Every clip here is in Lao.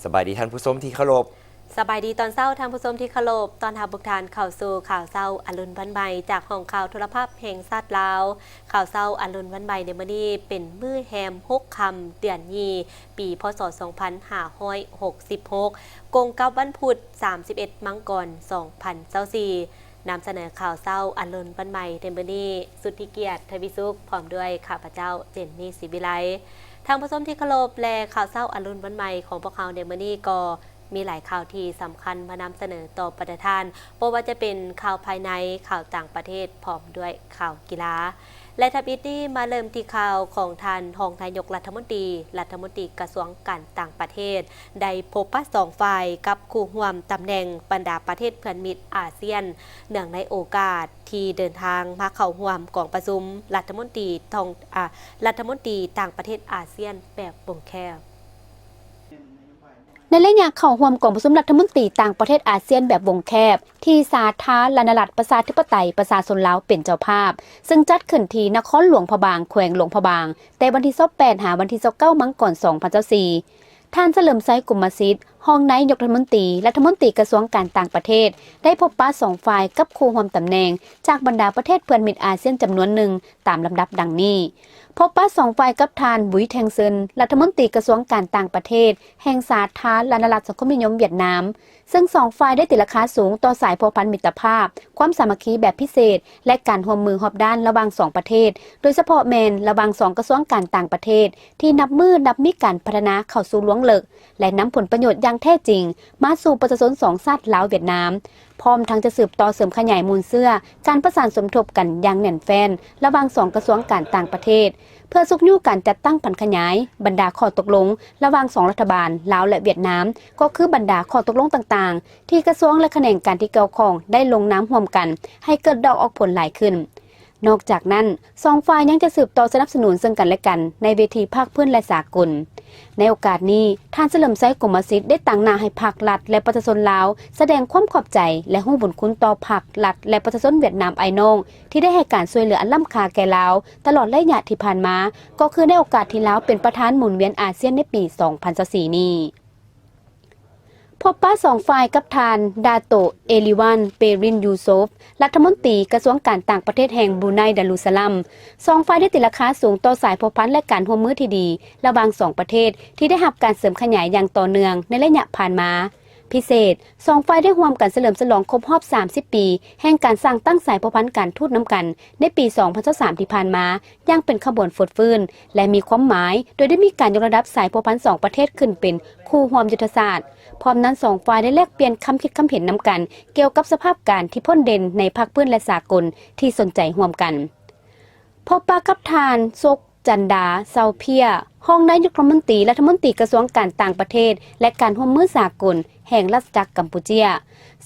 ສະບາຍດີທ່ານຜູ້ຊົມທີ່ເຄົາລົບ. ສະບາຍດີຕອນເຊົ້າທ່ານຜູ້ຊົມທີ່ເຄົາລົບ. ຕ້ອນຮັບທຸກທ່ານເຂົ້າສູ່ຂ່າວເຊົ້າອະລຸນວັນໃໝ່ ຈາກຫ້ອງຂ່າວໂທລະພາບແຫ່ງຊາດລາວ. ຂ່າວເຊົ້າອະລຸນວັນໃໝ່ໃນມື້ນີ້ເປັນມື້ແຮມຫົກຄ່ຳ ເດືອນຍີ່ ປີ ພ.ສ. ສອງພັນຫ້າຮ້ອຍຫົກສິບຫົກ ກົງກັບວັນພຸດ ສາມສິບເອັດ ມັງກອນ ສອງພັນຊາວສີ່ ນຳສະເໜີຂ່າວເຊົ້າອະລຸນວັນໃໝ່ໃນມື້ນີ້ ສຸດທີ່ກຽດ ທະວີສຸກ ພ້ອມດ້ວຍຂ້າພະເຈົ້າ ເຈນນີ ສີວິໄລ. ທ່ານຜູ້ຊົມທີ່ເຄົາລົບ ແລະ ຂ່າວເຊົ້າອະລຸນວັນໃໝ່ຂອງພວກເຮົາໃນມື້ນີ້ກໍມີຫຼາຍຂ່າວທີ່ສຳຄັນມານຳສະເໜີຕໍ່ບັນດາທ່ານ, ບໍ່ວ່າຈະເປັນຂ່າວພາຍໃນ, ຂ່າວຕ່າງປະເທດ ພ້ອມດ້ວຍຂ່າວ ກິລາ ແລະ ທຳອິດນີ້ມາເລີ່ມທີ່ຂ່າວຂອງທ່ານຮອງນາຍົກລັດຖະມົນຕີ, ລັດຖະມົນຕີກະຊວງການຕ່າງປະເທດ ໄດ້ພົບປະສອງຝ່າຍກັບຄູ່ຮ່ວມຕຳແໜ່ງບັນດາປະເທດເພື່ອນມິດອາຊຽນ ເນື່ອງໃນໂອກາດທີ່ເດີນທາງມາເຂົ້າຮ່ວມກອງປະຊຸມລັດຖະມົນຕີທ່ອງ ອາ ລັດຖະມົນຕີຕ່າງປະເທດອາຊຽນແບບວົງແຄບ. ໃນໄລຍະເຂົ້າຮ່ວມກອງປະຊຸມລັດຖະມົນຕີຕ່າງປະເທດອາຊຽນແບບວົງແຄບ ທີ່ສາທາລະນະລັດປະຊາທິປະໄຕປະຊາຊົນລາວເປັນເຈົ້າພາບ, ເຊິ່ງຈັດຂຶ້ນທີ່ນະຄອນຫຼວງພະບາງ, ແຂວງຫຼວງພະບາງ, ແຕ່ວັນທີຊາວແປດ ຫາວັນທີຊາວເກົ້າ ມັງກອນ ສອງພັນຊາວສີ່, ທ່ານ ສະເຫຼີມໄຊ ກົມມະສິດ ຮອງນາຍົກລັດຖະມົນຕີ, ລັດຖະມົນຕີກະຊວງການຕ່າງປະເທດ ໄດ້ພົບປະສອງຝ່າຍກັບຄູ່ຮ່ວມຕຳແໜ່ງຈາກບັນດາປະເທດເພື່ອນມິດອາຊຽນຈຳນວນໜຶ່ງ ຕາມລຳດັບດັ່ງນີ້. ພົບປະສອງຝ່າຍກັບທ່ານ ບຸຍ ແທງເຊິນ ລັດຖະມົນຕີກະຊວງການຕ່າງປະເທດແຫ່ງສາທາລະນະລັດສັງຄົມນິຍົມຫວຽດນາມ, ເຊິ່ງສອງຝ່າຍໄດ້ຕີລາຄາສູງຕໍ່ສາຍພົວພັນມິດຕະພາບ, ຄວາມສາມັກຄີແບບພິເສດ ແລະ ການຮ່ວມມືຮອບດ້ານລະຫວ່າງສອງປະເທດ, ໂດຍສະເພາະແມ່ນລະຫວ່າງສອງກະຊວງການຕ່າງປະເທດ ທີ່ນັບມື້ນັບມີການພັດທະນາເຂົ້າສູ່ລວງເລິກ ແລະ ນຳຜົນປະໂຫຍດຢ່າງແທ້ຈິງມາສູ່ປະຊາຊົນສອງຊາດລາວ-ຫວຽດນາມ, ພ້ອມທັງຈະສືບຕໍ່ເສີມຂະຫຍາຍມູນເຊື້ອການປະສານສົມທົບກັນຢ່າງແໜ້ນແຟ້ນລະຫວ່າງສອງກະຊວງການຕ່າງປະເທດ, ເພື່ອຊຸກຍູ້ການຈັດຕັ້ງຜັນຂະຫຍາຍບັນດາຂໍ້ຕົກລົງລະຫວ່າງສອງລັດຖະບານລາວ ແລະ ຫວຽດນາມ, ກໍຄືບັນດາຂໍ້ຕົກລົງຕ່າງໆ ທີ່ກະຊວງ ແລະ ຂະແໜງການທີ່ກ່ຽວຂ້ອງໄດ້ລົງນາມຮ່ວມກັນ ໃຫ້ເກີດດອກອອກຜົນຫຼາຍຂຶ້ນ. ນອກຈາກນັ້ນ, ສອງຝ່າຍຍັງຈະສືບຕໍ່ສະໜັບສະໜູນເຊິ່ງກັນ ແລະ ກັນໃນເວທີພາກພື້ນ ແລະ ສາກົນ. ໃນໂອກາດນີ້, ທ່ານ ສະເຫຼີມໄຊ ກົມມະສິດ ໄດ້ຕາງໜ້າໃຫ້ພັກລັດ ແລະ ປະຊາຊົນລາວ ສະແດງຄວາມຂອບໃຈ ແລະ ຮູ້ບຸນຄຸນຕໍ່ພັກລັດ ແລະ ປະຊາຊົນຫວຽດນາມອ້າຍນ້ອງ ທີ່ໄດ້ໃຫ້ການຊ່ວຍເຫຼືອອັນລ້ຳຄ່າແກ່ລາວຕະຫຼອດໄລຍະທີ່ຜ່ານມາ, ກໍຄືໃນໂອກາດທີ່ລາວເປັນປະທານໝູນວຽນອາຊຽນໃນປີສອງພັນຊາວສີ່ນີ້. ພົບປະສອງຝ່າຍກັບທ່ານ ດາໂຕ ເອລິວັນ ເປຣິນ ຢູໂຊຟ ລັດຖະມົນຕີກະຊວງການຕ່າງປະເທດແຫ່ງບຣູໄນ ດາລຸສະລາມ. ສອງຝ່າຍໄດ້ຕີລາຄາສູງຕໍ່ສາຍພົວພັນ ແລະ ການຮ່ວມມືທີ່ດີລະຫວ່າງສອງປະເທດ ທີ່ໄດ້ຮັບການເສີມຂະຫຍາຍຢ່າງຕໍ່ເນື່ອງໃນໄລຍະຜ່ານມາ. ພິເສດ, ສອງຝ່າຍໄດ້ຮ່ວມກັນສະເຫຼີມສະຫຼອງຄົບຮອບສາມສິບປີແຫ່ງການສ້າງຕັ້ງສາຍພົວພັນການທູດນຳກັນໃນປີສອງພັນຊາວສາມທີ່ຜ່ານມາ ຢ່າງເປັນຂະບວນຟົດຟື້ນ ແລະ ມີຄວາມໝາຍ, ໂດຍໄດ້ມີການຍົກລະດັບສາຍພົວພັນສອງປະເທດຂຶ້ນເປັນຄູ່ຮ່ວມຍຸດທະສາດ. ພ້ອມນັ້ນ, ສອງຝ່າຍໄດ້ແລກປ່ຽນຄຳຄິດຄຳເຫັນນຳກັນ ກ່ຽວກັບສະພາບການທີ່ພົ້ນເດັ່ນໃນພາກພື້ນ ແລະ ສາກົນທີ່ສົນໃຈຮ່ວມກັນ. ພົບປະກັບທ່ານ ສົກ ຈັນດາ ເຊົາເພຍ ຮອງນາຍົກລັດຖະມົນຕີ, ລັດຖະມົນຕີກະຊວງການຕ່າງປະເທດ ແລະ ການຮ່ວມມືສາກົນ ແຫ່ງລາຊະຈັກກຳປູເຈຍ.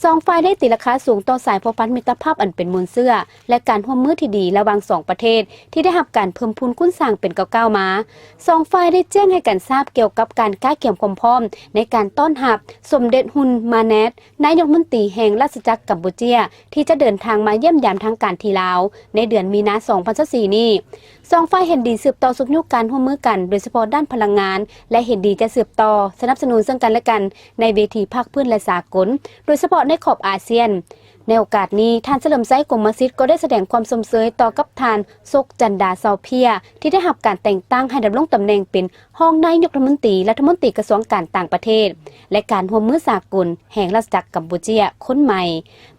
ສອງຝ່າຍໄດ້ຕີລາຄາສູງຕໍ່ສາຍພົວພັນມິດຕະພາບອັນເປັນມູນເຊື້ອ ແລະ ການຮ່ວມມືທີ່ດີລະຫວ່າງສອງປະເທດ ທີ່ໄດ້ຮັບການເພີ່ມພູນຄູນສ້າງເປັນກ້າວໆມາ. ສອງຝ່າຍໄດ້ແຈ້ງໃຫ້ກັນຊາບກ່ຽວກັບການກະກຽມຄວາມພ້ອມໃນການຕ້ອນຮັບສົມເດັດ ຮຸນ ມາແນດ ນາຍົກລັດຖະມົນຕີແຫ່ງລາຊະຈັກກຳປູເຈຍ ທີ່ຈະເດີນທາງມາຢ້ຽມຢາມທາງການທີ່ລາວໃນເດືອນມີນາ ສອງພັນຊາວສີ່ນີ້. ສອງຝ່າຍເຫັນດີສືບຕໍ່ຊຸກຍູ້ການຮ່ວມມືກັນ, ໂດຍສະເພາະດ້ານພະລັງງານ ແລະ ເຫັນດີຈະສືບຕໍ່ສະໜັບສະໜູນເຊິ່ງກັນ ແລະ ກັນໃນເວທີພາກພື້ນ ແລະ ສາກົນ, ໂດຍສະເພາະໃນຂອບອາຊຽນ. ໃນໂອກາດນີ້, ທ່ານ ສະເຫຼີມໄຊ ກົມມະສິດ ກໍໄດ້ສະແດງຄວາມຊົມເຊີຍຕໍ່ກັບທ່ານ ສົກ ຈັນດາ ເຊົາເພຍ ທີ່ໄດ້ຮັບການແຕ່ງຕັ້ງໃຫ້ດຳລົງຕຳແໜ່ງເປັນຮອງນາຍົກລັດຖະມົນຕີ, ລັດຖະມົນຕີກະຊວງການຕ່າງປະເທດ ແລະ ການຮ່ວມມືສາກົນ ແຫ່ງລາຊະຈັກກຳປູເຈຍຄົນໃໝ່,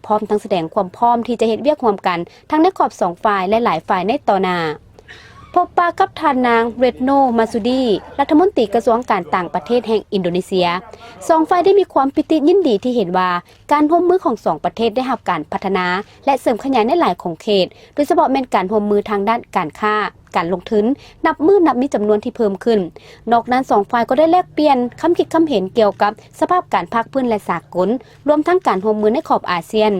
ພ້ອມທັງສະແດງຄວາມພ້ອມທີ່ຈະເຮັດວຽກຮ່ວມກັນ ທັງໃນຂອບສອງຝ່າຍ ແລະ ຫຼາຍຝ່າຍໃນຕໍ່ໜ້າ. ພົບປະກັບທ່ານນາງ ເຣດໂນ ມາຊູດີ ລັດຖະມົນຕີກະຊວງການຕ່າງປະເທດແຫ່ງອິນໂດເນເຊຍ. ສອງຝ່າຍໄດ້ມີຄວາມປີຕິຍິນດີທີ່ເຫັນວ່າ ການຮ່ວມມືຂອງສອງປະເທດໄດ້ຮັບການພັດທະນາ ແລະ ເສີມຂະຫຍາຍໃນຫຼາຍຂົງເຂດ, ໂດຍສະເພາະແມ່ນການຮ່ວມມືທາງດ້ານການຄ້າ, ການລົງທຶນ ນັບມື້ນັບມີຈຳນວນທີ່ເພີ່ມຂຶ້ນ. ນອກນັ້ນ, ສອງຝ່າຍກໍໄດ້ແລກປ່ຽນຄຳຄິດຄຳເຫັນກ່ຽວກັບສະພາບການພາກພື້ນ ແລະ ສາກົນ, ລວມທັງການຮ່ວມມືໃນຂອບອາຊຽນ.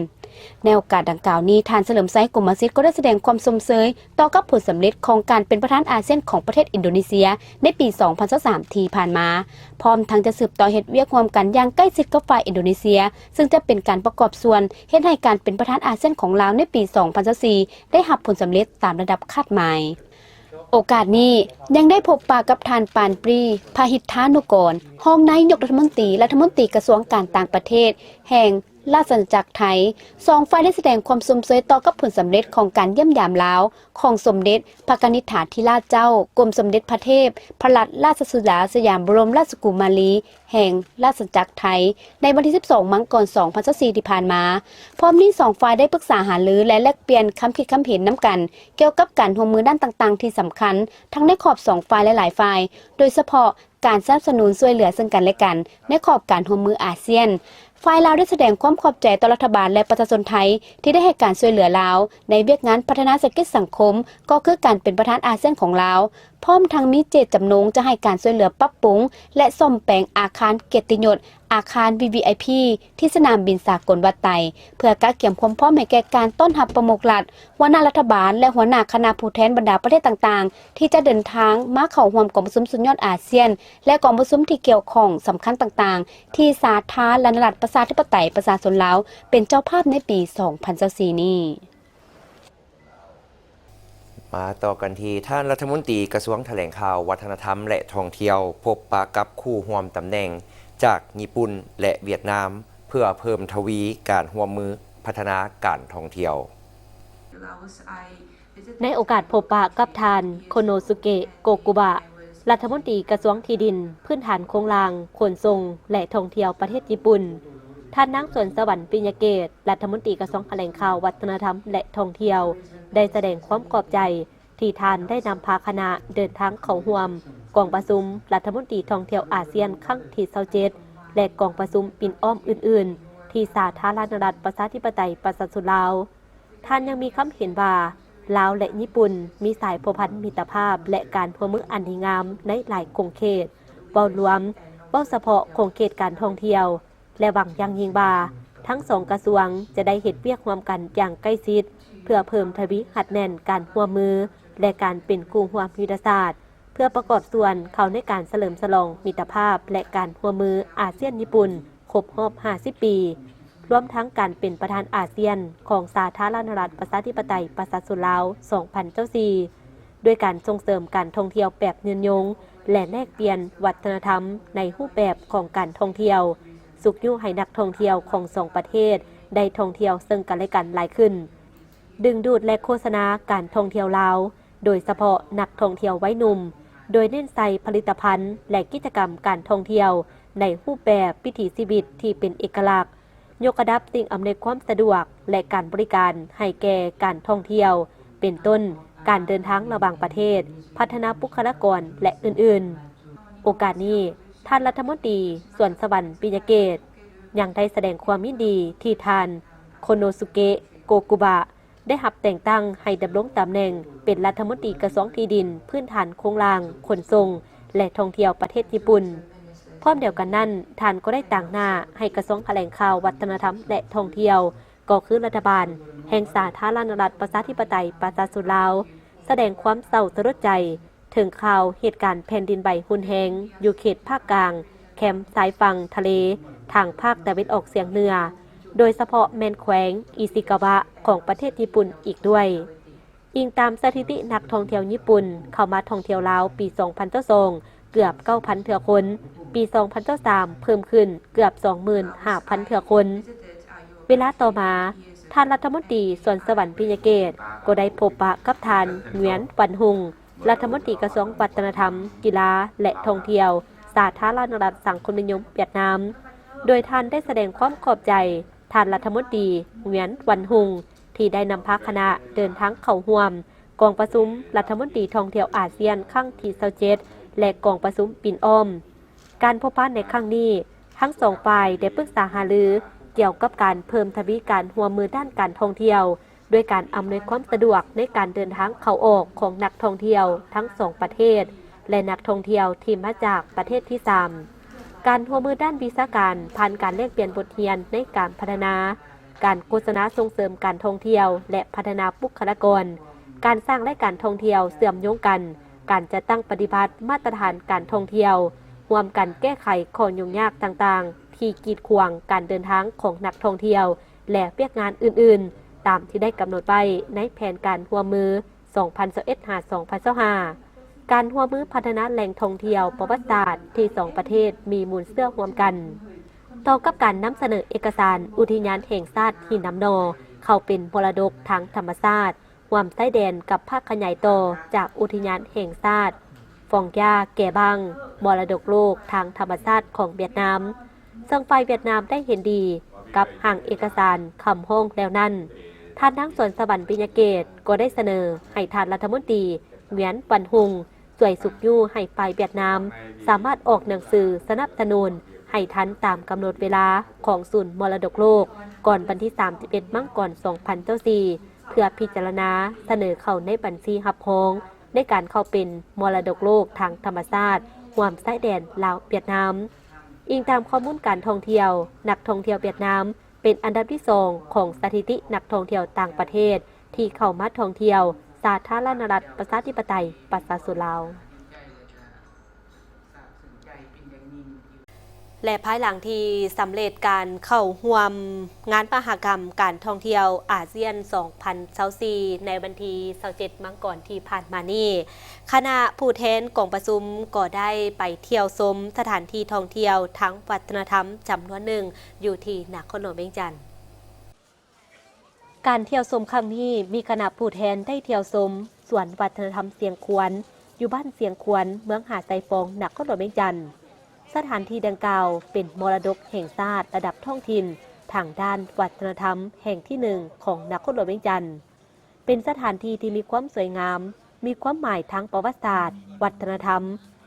ໃນໂອກາດດັ່ງກ່າວນີ້, ທ່ານ ສະເຫຼີມໄຊ ກົມມະສິດ ກໍໄດ້ສະແດງຄວາມຊົມເຊີຍຕໍ່ກັບຜົນສຳເລັດຂອງການເປັນປະທານອາຊຽນຂອງປະເທດອິນໂດເນເຊຍໃນປີສອງພັນຊາວສາມທີ່ຜ່ານມາ, ພ້ອມທັງຈະສືບຕໍ່ເຮັດວຽກຮ່ວມກັນຢ່າງໃກ້ຊິດກັບຝ່າຍອິນໂດເນເຊຍ, ເຊິ່ງຈະເປັນການປະກອບສ່ວນເຮັດໃຫ້ການເປັນປະທານອາຊຽນຂອງລາວໃນປີສອງພັນຊາວສີ່ໄດ້ຮັບຜົນສຳເລັດຕາມລະດັບຄາດໝາຍ. ໂອກາດນີ້ຍັງໄດ້ພົບປະກັບທ່ານ ປານປຣີ ພະຫິດທານຸກອນ ຮອງນາຍົກລັດຖະມົນຕີ ລັດຖະມົນຕີກະຊວງການຕ່າງປະເທດແຫ່ງລາຊະອານາຈັກໄທ. ສອງຝ່າຍໄດ້ສະແດງຄວາມຊົມເຊີຍຕໍ່ກັບຜົນສຳເລັດຂອງການຢ້ຽມຢາມລາວຂອງສົມເດັດພະກະນິດຖາທິລາດເຈົ້າ ກົມສົມເດັດພະເທບພະລັດລາຊະສຸດາສະຫຍາມບໍລົມລາຊະກຸມາລີ ແຫ່ງລາຊະອານາຈັກໄທ ໃນວັນທີສິບສອງ ມັງກອນ ສອງພັນຊາວສີ່ ທີ່ຜ່ານມາ. ພ້ອມນີ້ສອງຝ່າຍໄດ້ປຶກສາຫາລື ແລະ ແລກປ່ຽນຄຳຄິດຄຳເຫັນນຳກັນ ກ່ຽວກັບການຮ່ວມມືດ້ານຕ່າງໆທີ່ສຳຄັນ ທັງໃນຂອບສອງຝ່າຍ ແລະ ຫຼາຍຝ່າຍ, ໂດຍສະເພາະການສະໜັບສະໜູນຊ່ວຍເຫຼືອເຊິ່ງກັນ ແລະ ກັນ ໃນຂອບການຮ່ວມມືອາຊຽນ. ຝ່າຍລາວໄດ້ສະແດງຄວາມຂອບໃຈຕໍ່ລັດຖະບານ ແລະ ປະຊາຊົນໄທ ທີ່ໄດ້ໃຫ້ການຊ່ວຍເຫຼືອລາວໃນວຽກງານພັດທະນາເສດຖະກິດສັງຄົມ ກໍຄືການເປັນປະທານອາຊຽນຂອງລາວ. ພ້ອມທັງມີເຈດຈຳນົງຈະໃຫ້ການຊ່ວຍເຫຼືອປັບປຸງ ແລະ ສ້ອມແປງອາຄານກຽດຕິຍົດ ອາຄານ ວີວີໄອພີ ທີ່ສະໜາມບິນສາກົນວັດໄຕ ເພື່ອກະກຽມຄວາມພ້ອມໃຫ້ແກ່ການຕ້ອນຮັບປະມຸກລັດ, ຫົວໜ້າລັດຖະບານ ແລະ ຫົວໜ້າຄະນະຜູ້ແທນບັນດາປະເທດຕ່າງໆ ທີ່ຈະເດີນທາງມາເຂົ້າຮ່ວມກອງປະຊຸມສຸດຍອດອາຊຽນ ແລະ ກອງປະຊຸມທີ່ກ່ຽວຂ້ອງສຳຄັນຕ່າງໆ ທີ່ສາທາລະນະລັດປະຊາທິປະໄຕປະຊາຊົນລາວເປັນເຈົ້າພາບໃນປີສອງພັນຊາວສີ່ນີ້. ມາຕໍ່ກັນທີ່ທ່ານລັດຖະມົນຕີກະຊວງຖະແຫຼງຂ່າວ, ວັດທະນະທຳ ແລະ ທ່ອງທ່ຽວ ພົບປະກັບຄູ່ຮ່ວມຕຳແໜ່ງຈາກຍີ່ປຸ່ນ ແລະ ຫວຽດນາມ ເພື່ອເພີ່ມທະວີການຮ່ວມມືພັດທະນາການທ່ອງທ່ຽວ. ໃນໂອກາດພົບປະກັບທ່ານ ໂຄໂນສຸເກະ ໂກກຸບະ ລັດຖະມົນຕີກະຊວງທີ່ດິນ, ພື້ນຖານໂຄງລ່າງ, ຂົນສົ່ງ ແລະ ທ່ອງທ່ຽວປະເທດຍີ່ປຸ່ນ, ທ່ານນາງ ສວນສະຫວັນ ປິຍະເກດ ລັດຖະມົນຕີກະຊວງຖະແຫຼງຂ່າວ, ວັດທະນະທຳ ແລະ ທ່ອງທ່ຽວ ໄດ້ສະແດງຄວາມຂອບໃຈທີ່ທ່ານໄດ້ນຳພາຄະນະເດີນທາງເຂົ້າຮ່ວມກອງປະຊຸມລັດຖະມົນຕີທ່ອງທ່ຽວອາຊຽນຄັ້ງທີຊາວເຈັດ ແລະ ກອງປະຊຸມປິ່ນອ້ອມອື່ນໆ ທີ່ສາທາລະນະລັດປະຊາທິປະໄຕປະຊາຊົນລາວ. ທ່ານຍັງມີຄຳເຫັນວ່າ ລາວ ແລະ ຍີ່ປຸ່ນ ມີສາຍພົວພັນມິດຕະພາບ ແລະ ການຮ່ວມມືອັນດີງາມໃນຫຼາຍຂົງເຂດ. ເວົ້າລວມ, ເວົ້າສະເພາະຂົງເຂດການທ່ອງທ່ຽວ ແລະ ຫວັງຢ່າງຍິ່ງວ່າ ທັງສອງກະຊວງຈະໄດ້ເຮັດວຽກຮ່ວມກັນຢ່າງໃກ້ຊິດ ເພື່ອເພີ່ມທະວີຮັດແໜ້ນການຮ່ວມມື ແລະ ການເປັນຄູ່ຮ່ວມຍຸດທະສາດ ເພື່ອປະກອບສ່ວນເຂົ້າໃນການສະເຫຼີມສະຫຼອງມິດຕະພາບ ແລະ ການຮ່ວມມືອາຊຽນຍີ່ປຸ່ນ ຄົບຮອບຫ້າສິບປີ, ລວມທັງການເປັນປະທານອາຊຽນຂອງສາທາລະນະລັດປະຊາທິປະໄຕປະຊາຊົນລາວ ສອງພັນຊາວສີ່ ດ້ວຍການສົ່ງເສີມການທ່ອງທ່ຽວແບບຍືນຍົງ ແລະ ແລກປ່ຽນວັດທະນະທຳໃນຮູບແບບຂອງການທ່ອງທ່ຽວ, ຊຸກຍູ້ໃຫ້ນັກທ່ອງທ່ຽວຂອງສອງປະເທດໄດ້ທ່ອງທ່ຽວເຊິ່ງກັນ ແລະ ກັນຫຼາຍຂຶ້ນ, ດຶງດູດ ແລະ ໂຄສະນາການທ່ອງທ່ຽວລາວ ໂດຍສະເພາະນັກທ່ອງທ່ຽວໄວໜຸ່ມ, ໂດຍເນັ້ນໃສ່ຜະລິດຕະພັນ ແລະ ກິດຈະກຳການທ່ອງທ່ຽວໃນຮູບແບບວິຖີຊີວິດທີ່ເປັນເອກະລັກ, ຍົກລະດັບສິ່ງອຳນວຍຄວາມສະດວກ ແລະ ການບໍລິການໃຫ້ແກ່ການທ່ອງທ່ຽວ ເປັນຕົ້ນ ການເດີນທາງລະຫວ່າງປະເທດ, ພັດທະນາບຸກຄະລາກອນ ແລະ ອື່ນໆ. ໂອກາດນີ້, ທ່ານລັດຖະມົນຕີ ສວນສະຫວັນ ປິຍະເກດ ຍັງໄດ້ສະແດງຄວາມຍິນດີທີ່ທ່ານ ໂຄໂນສຸເກະ ໂກກຸບະ ໄດ້ຮັບແຕ່ງຕັ້ງໃຫ້ດຳລົງຕຳແໜ່ງເປັນລັດຖະມົນຕີກະຊວງທີ່ດິນ, ພື້ນຖານໂຄງລ່າງ, ຂົນສົ່ງ ແລະ ທ່ອງທ່ຽວປະເທດຍີ່ປຸ່ນ. ພ້ອມດຽວກັນນັ້ນ, ທ່ານກໍໄດ້ຕາງໜ້າໃຫ້ກະຊວງຖະແຫຼງຂ່າວ, ວັດທະນະທຳ ແລະ ທ່ອງທ່ຽວ, ກໍຄືລັດຖະບານແຫ່ງສາທາລະນະລັດປະຊາທິປະໄຕປະຊາຊົນລາວ ສະແດງຄວາມເສົ້າສະຫຼົດໃຈ ເຖິງຂ່າວເຫດການແຜ່ນດິນໄຫວຮຸນແຮງຢູ່ເຂດພາກກາງ ແຄມຊາຍຝັ່ງທະເລທາງພາກຕາເວັນອອກສຽງເໜືອ, ໂດຍສະເພາະແມ່ນແຂວງອິຊິກາວະຂອງປະເທດຍີ່ປຸ່ນອີກດ້ວຍ. ອີງຕາມສະຖິຕິນັກທ່ອງທ່ຽວຍີ່ປຸ່ນເຂົ້າມາທ່ອງທ່ຽວລາວປີສອງພັນຊາວສອງ ເກືອບເກົ້າພັນເທື່ອຄົນ, ປີສອງພັນຊາວສາມເພີ່ມຂຶ້ນເກືອບສອງໝື່ນຫ້າພັນເທື່ອຄົນ. ເວລາຕໍ່ມາ, ທ່ານລັດຖະມົນຕີ ສວນສະຫວັນ ປິຍະເກດ ກໍໄດ້ພົບປະກັບທ່ານ ຫງວຽນ ວັນຮຸງ ລັດຖະມົນຕີກະຊວງວັດທະນະທຳ, ກິລາ ແລະ ທ່ອງທ່ຽວ ສາທາລະນະລັດສັງຄົມນິຍົມຫວຽດນາມ, ໂດຍທ່ານໄດ້ສະແດງຄວາມຂອບໃຈທ່ານລັດຖະມົນຕີ ຫງວຽນ ວັນຮຸງ ທີ່ໄດ້ນຳພາຄະນະເດີນທາງເຂົ້າຮ່ວມກອງປະຊຸມລັດຖະມົນຕີທ່ອງທ່ຽວອາຊຽນຄັ້ງທີຊາວເຈັດ ແລະ ກອງປະຊຸມປິ່ນອ້ອມ. ການພົບປະໃນຄັ້ງນີ້, ທັງສອງຝ່າຍໄດ້ປຶກສາຫາລືກ່ຽວກັບການເພີ່ມທະວີການຮ່ວມມືດ້ານການທ່ອງທ່ຽວ, ດ້ວຍການອຳນວຍຄວາມສະດວກໃນການເດີນທາງເຂົ້າອອກຂອງນັກທ່ອງທ່ຽວທັງສອງປະເທດ ແລະ ນັກທ່ອງທ່ຽວທີ່ມາຈາກປະເທດທີສາມ, ການຮ່ວມມືດ້ານວິຊາການຜ່ານການແລກປ່ຽນບົດຮຽນໃນການພັດທະນາ, ການໂຄສະນາສົ່ງເສີມການທ່ອງທ່ຽວ ແລະ ພັດທະນາບຸກຄະລາກອນ, ການສ້າງລາຍການທ່ອງທ່ຽວເຊື່ອມໂຍງກັນ, ການຈັດຕັ້ງປະຕິບັດມາດຕະຖານການທ່ອງທ່ຽວ, ຮ່ວມກັນແກ້ໄຂຂໍ້ຫຍຸ້ງຍາກຕ່າງໆ ທີ່ກີດຂວາງການເດີນທາງຂອງນັກທ່ອງທ່ຽວ ແລະ ວຽກງານອື່ນໆ ຕາມທີ່ໄດ້ກຳນົດໄວ້ໃນແຜນການຮ່ວມມື ສອງພັນຊາວເອັດ ຫາ ສອງພັນຊາວຫ້າ ການຮ່ວມມືພັດທະນາແຫຼ່ງທ່ອງທ່ຽວປະຫວັດສາດທີ່ສອງປະເທດມີມູນເຊື້ອຮ່ວມກັນ. ຕໍ່ກັບການນຳສະເໜີເອກະສານອຸທິຍານແຫ່ງຊາດຫີນນຳໜໍ່ ເຂົ້າເປັນມໍລະດົກທາງທຳມະຊາດ ຮ່ວມຊາຍແດນກັບພາກຂະຫຍາຍຕໍ່ຈາກອຸທິຍານແຫ່ງຊາດຟອງຢາແກບັງ ມໍລະດົກໂລກທາງທຳມະຊາດຂອງຫວຽດນາມ, ເຊິ່ງຝ່າຍຫວຽດນາມໄດ້ເຫັນດີກັບຮ່າງເອກະສານຄຳຮ້ອງແລ້ວນັ້ນ, ທ່ານນາງ ສອນສະຫວັນ ວິຍະເກດ ກໍໄດ້ສະເໜີໃຫ້ທ່ານລັດຖະມົນຕີ ຫງວຽນ ວັນຮຸງ ຊ່ວຍຊຸກຍູ້ໃຫ້ຝ່າຍຫວຽດນາມສາມາດອອກໜັງສືສະໜັບສະໜູນໃຫ້ທັນຕາມກຳນົດເວລາຂອງສູນມໍລະດົກໂລກ ກ່ອນວັນທີສາມສິບເອັດ ມັງກອນ ສອງພັນຊາວສີ່ ເພື່ອພິຈາລະນາສະເໜີເຂົ້າໃນບັນຊີຮັບຮອງໃນການເຂົ້າເປັນມໍລະດົກໂລກທາງທຳມະຊາດຮ່ວມຊາຍແດນລາວ-ຫວຽດນາມ. ອີງຕາມຂໍ້ມູນການທ່ອງທ່ຽວ, ນັກທ່ອງທ່ຽວຫວຽດນາມ ເປັນອັນດັບທີສອງຂອງສະຖິຕິນັກທ່ອງທ່ຽວຕ່າງປະເທດທີ່ເຂົ້າມາທ່ອງທ່ຽວສາທາລະນະລັດ ປະຊາທິປະໄຕ ປະຊາຊົນລາວ. ແລະ ພາຍຫຼັງທີ່ສຳເລັດການເຂົ້າຮ່ວມງານມະຫະກຳການທ່ອງທ່ຽວອາຊຽນ ສອງພັນຊາວສີ່ ໃນວັນທີ ຊາວເຈັດ ມັງກອນທີ່ຜ່ານມານີ້, ຄະນະຜູ້ແທນກອງປະຊຸມກໍໄດ້ໄປທ່ຽວຊົມສະຖານທີ່ທ່ອງທ່ຽວທາງວັດທະນະທຳຈຳນວນໜຶ່ງ ຢູ່ທີ່ນະຄອນຫຼວງວຽງຈັນ. ການທ່ຽວຊົມຄັ້ງນີ້ ມີຄະນະຜູ້ແທນໄດ້ທ່ຽວຊົມສວນວັດທະນະທຳຊຽງຂວນ ຢູ່ບ້ານຊຽງຂວນ ເມືອງຫາດຊາຍຟອງ ນະຄອນຫຼວງວຽງຈັນ. ສະຖານທີ່ດັ່ງກ່າວເປັນມໍລະດົກແຫ່ງຊາດລະດັບທ້ອງຖິ່ນທາງດ້ານວັດທະນະທຳແຫ່ງທີໜຶ່ງຂອງນະຄອນຫຼວງວຽງຈັນ. ເປັນສະຖານທີ່ທີ່ມີຄວາມສວຍງາມ, ມີຄວາມໝາຍທາງປະຫວັດສາດ, ວັດທະນະທຳ,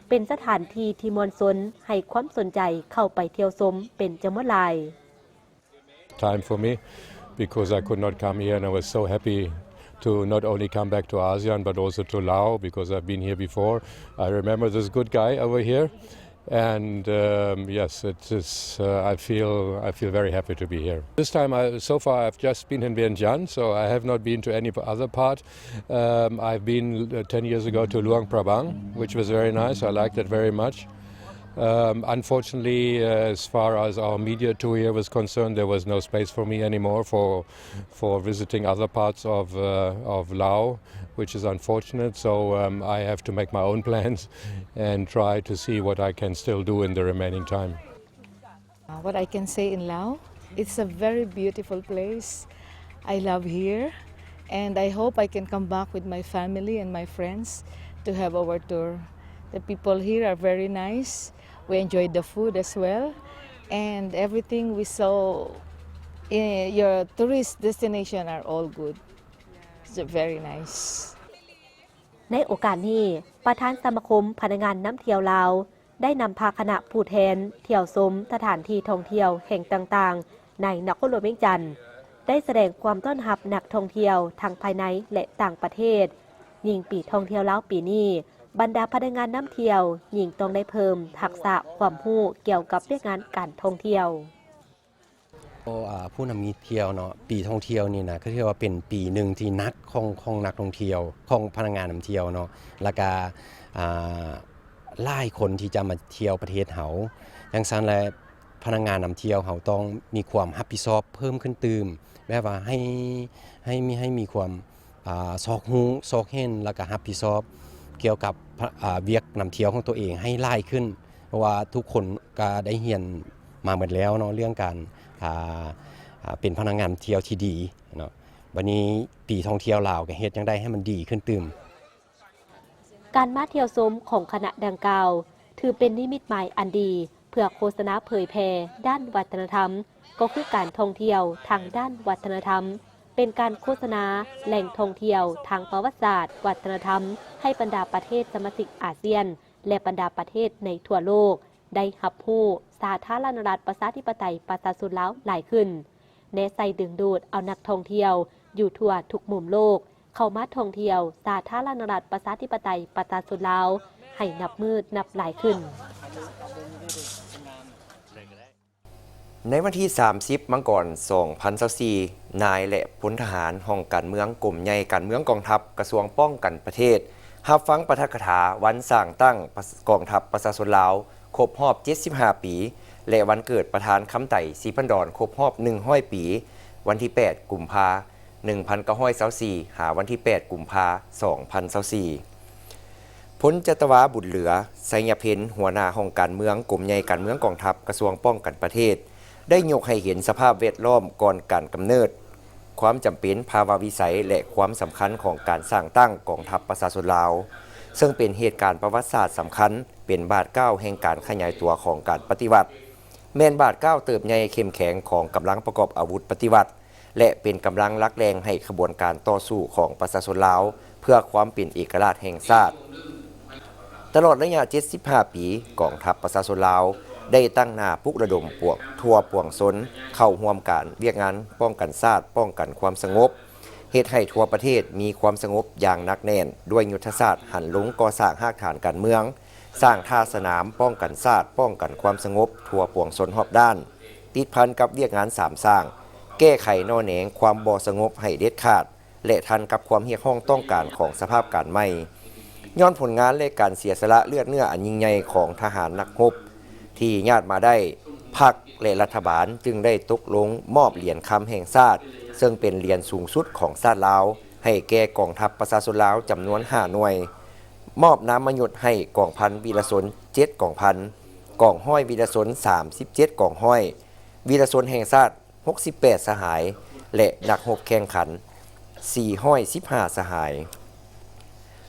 ເປັນສະຖານທີ່ທີ່ມວນຊົນໃຫ້ຄວາມສົນໃຈເຂົ້າໄປທ່ຽວຊົມເປັນຈຳນວນຫຼາຍ. Time for me because I could not come here, and I was so happy to not only come back to ASEAN but also to Laos because I've been here before. I remember this good guy over here. And um, yes, it is. Uh, I feel I feel very happy to be here. This time, I, so far, I've just been in Vientiane, so I have not been to any other part. Um, I've been uh, ten years ago to Luang Prabang, which was very nice. I liked it very much. Um, unfortunately, uh, as far as our media tour here was concerned, there was no space for me anymore for for visiting other parts of uh, of Laos, which is unfortunate. So um, I have to make my own plans and try to see what I can still do in the remaining time. Uh, what I can say in Laos, it's a very beautiful place. I love here, and I hope I can come back with my family and my friends to have our tour. The people here are very nice. We enjoyed the food as well, and everything we saw in your tourist destination are all good. It's very nice. ໃນໂອກາດນີ້, ປະທານສະມາຄົມພະນັກງານນຳທ່ຽວລາວ ໄດ້ນຳພາຄະນະຜູ້ແທນທ່ຽວຊົມສະຖານທີ່ທ່ອງທ່ຽວແຫ່ງຕ່າງໆ ໃນນະຄອນຫຼວງວຽງຈັນ, ໄດ້ສະແດງຄວາມຕ້ອນຮັບນັກທ່ອງທ່ຽວທັງພາຍໃນ ແລະ ຕ່າງປະເທດ. ຍິ່ງປີທ່ອງທ່ຽວລາວປີນີ້, ບັນດາພະນັກງານນຳທ່ຽວຍິ່ງຕ້ອງໄດ້ເພີ່ມທັກສະຄວາມຮູ້ກ່ຽວກັບວຽກງານການທ່ອງທ່ຽວ. ກໍ ອ່າ ຜູ້ນຳທ່ຽວເນາະ, ປີທ່ອງທ່ຽວນີ້ນະ ກໍຖືວ່າເປັນປີໜຶ່ງທີ່ໜັກຂອງ ຂອງນັກທ່ອງທ່ຽວ ຂອງພະນັກງານນຳທ່ຽວເນາະ, ແລ້ວກະ ອ່າ ຫຼາຍຄົນທີ່ຈະມາທ່ຽວປະເທດເຮົາ. ຈັ່ງຊັ້ນແຫຼະ ພະນັກງານນຳທ່ຽວເຮົາຕ້ອງມີຄວາມຮັບຜິດຊອບເພີ່ມຂຶ້ນຕື່ມ, ແບບວ່າໃຫ້ ໃຫ້ມີ ໃຫ້ມີຄວາມ ອ່າ ຊອກຮູ້ຊອກເຫັນ ແລ້ວກະຮັບຜິດຊອບກ່ຽວກັບ ພະ ອ່າ ວຽກນຳທ່ຽວຂອງຕົວເອງໃຫ້ຫຼາຍຂຶ້ນ. ເພາະວ່າທຸກຄົນກະໄດ້ຮຽນມາໝົດແລ້ວເນາະ ເລື່ອງການ ອ່າ ອ່າ ເປັນພະນັກງານທ່ຽວທີ່ດີເນາະ. ບັດນີ້ປີທ່ອງທ່ຽວລາວກະເຮັດຈັ່ງໃດໃຫ້ມັນດີຂຶ້ນຕື່ມ. ການມາທ່ຽວຊົມຂອງຄະນະດັ່ງກ່າວ ຖືເປັນນິມິດໝາຍອັນດີ ເພື່ອໂຄສະນາເຜີຍແຜ່ດ້ານວັດທະນະທຳ ກໍຄືການທ່ອງທ່ຽວທາງດ້ານວັດທະນະທຳ, ເປັນການໂຄສະນາແຫຼ່ງທ່ອງທ່ຽວທາງປະຫວັດສາດວັດທະນະທຳ ໃຫ້ບັນດາປະເທດສະມາຊິກອາຊຽນ ແລະ ບັນດາປະເທດໃນທົ່ວໂລກ ໄດ້ຮັບຮູ້ສາທາລະນະລັດ ປະຊາທິປະໄຕ ປະຊາຊົນລາວຫຼາຍຂຶ້ນ, ແນໃສ່ດຶງດູດເອົານັກທ່ອງທ່ຽວຢູ່ທົ່ວທຸກມຸມໂລກ ເຂົ້າມາທ່ອງທ່ຽວສາທາລະນະລັດ ປະຊາທິປະໄຕ ປະຊາຊົນລາວ ໃຫ້ນັບມື້ນັບຫຼາຍຂຶ້ນ. ໃນວັນທີສາມສິບ ມັງກອນ ສອງພັນຊາວສີ່ ນາຍ ແລະ ພົນທະຫານຫ້ອງການເມືອງ ກົມໃຫຍ່ການເມືອງກອງທັບ ກະຊວງປ້ອງກັນປະເທດ ຮັບຟັງປາຖະກະຖາວັນສ້າງຕັ້ງກອງທັບປະຊາຊົນລາວ ຄົບຮອບເຈັດສິບຫ້າປີ ແລະ ວັນເກີດປະທານຄຳໄຕ ສີພັນດອນ ຄົບຮອບໜຶ່ງຮ້ອຍປີ ວັນທີແປດ ກຸມພາ ໜຶ່ງພັນເກົ້າຮ້ອຍຊາວສີ່ ຫາວັນທີແປດ ກຸມພາ ສອງພັນຊາວສີ່. ພົນຈັດຕະວາ ບຸນເຫຼືອ ໄຊຍະເພັນ ຫົວໜ້າຫ້ອງການເມືອງ ກົມໃຫຍ່ການເມືອງກອງທັບ ກະຊວງປ້ອງກັນປະເທດ ໄດ້ຍົກໃຫ້ເຫັນສະພາບແວດລ້ອມກ່ອນການກຳເນີດ, ຄວາມຈຳເປັນ, ພາວະວິໄສ ແລະ ຄວາມສຳຄັນຂອງການສ້າງຕັ້ງກອງທັບປະຊາຊົນລາວ, ເຊິ່ງເປັນເຫດການປະຫວັດສາດສຳຄັນ, ເປັນບາດກ້າວແຫ່ງການຂະຫຍາຍຕົວຂອງການປະຕິວັດ, ແມ່ນບາດກ້າວເຕີບໃຫຍ່ເຂັ້ມແຂງຂອງກຳລັງປະກອບອາວຸດປະຕິວັດ ແລະ ເປັນກຳລັງຫຼັກແຫຼ່ງໃຫ້ຂະບວນການຕໍ່ສູ້ຂອງປະຊາຊົນລາວ ເພື່ອຄວາມເປັນເອກະລາດແຫ່ງຊາດ. ຕະຫຼອດໄລຍະເຈັດສິບຫ້າປີ, ກອງທັບປະຊາຊົນລາວໄດ້ຕັ້ງໜ້າປຸກລະດົມປວງ ທົ່ວປວງຊົນເຂົ້າຮ່ວມການວຽກງານປ້ອງກັນຊາດ, ປ້ອງກັນຄວາມສະຫງົບ, ເຮັດໃຫ້ທົ່ວປະເທດມີຄວາມສະຫງົບຢ່າງໜັກແໜ້ນ ດ້ວຍຍຸດທະສາດຫັນລົງກໍ່ສ້າງຮາກຖານການເມືອງ, ສ້າງທ່າສະໜາມປ້ອງກັນຊາດ, ປ້ອງກັນຄວາມສະຫງົບທົ່ວປວງຊົນຮອບດ້ານ, ຕິດພັນກັບວຽກງານສາມສ້າງ, ແກ້ໄຂໜໍ່ແໜງຄວາມບໍ່ສະຫງົບໃຫ້ເດັດຂາດ ແລະ ທັນກັບຄວາມຮຽກຮ້ອງຕ້ອງການຂອງສະພາບການໃໝ່. ຍ້ອນຜົນງານ ແລະ ການເສຍສະຫຼະເລືອດເນື້ອອັນຍິ່ງໃຫຍ່ຂອງທະຫານນັກຮົບທີ່ຍາດມາໄດ້, ພັກ ແລະ ລັດຖະບານຈຶ່ງໄດ້ຕົກລົງມອບຫຼຽນຄຳແຫ່ງຊາດ, ເຊິ່ງເປັນຫຼຽນສູງສຸດຂອງຊາດລາວ, ໃຫ້ແກ່ກອງທັບປະຊາຊົນລາວຈຳນວນຫ້າໜ່ວຍ, ມອບນາມມະຍົດໃຫ້ກອງພັນວີລະຊົນເຈັດກອງພັນ, ກອງຮ້ອຍວີລະຊົນສາມສິບເຈັດກອງຮ້ອຍ, ວີລະຊົນແຫ່ງຊາດ ຫົກສິບແປດສະຫາຍ ແລະ ນັກຮົບແຂ່ງຂັນສີ່ຮ້ອຍສິບຫ້າສະຫາຍ.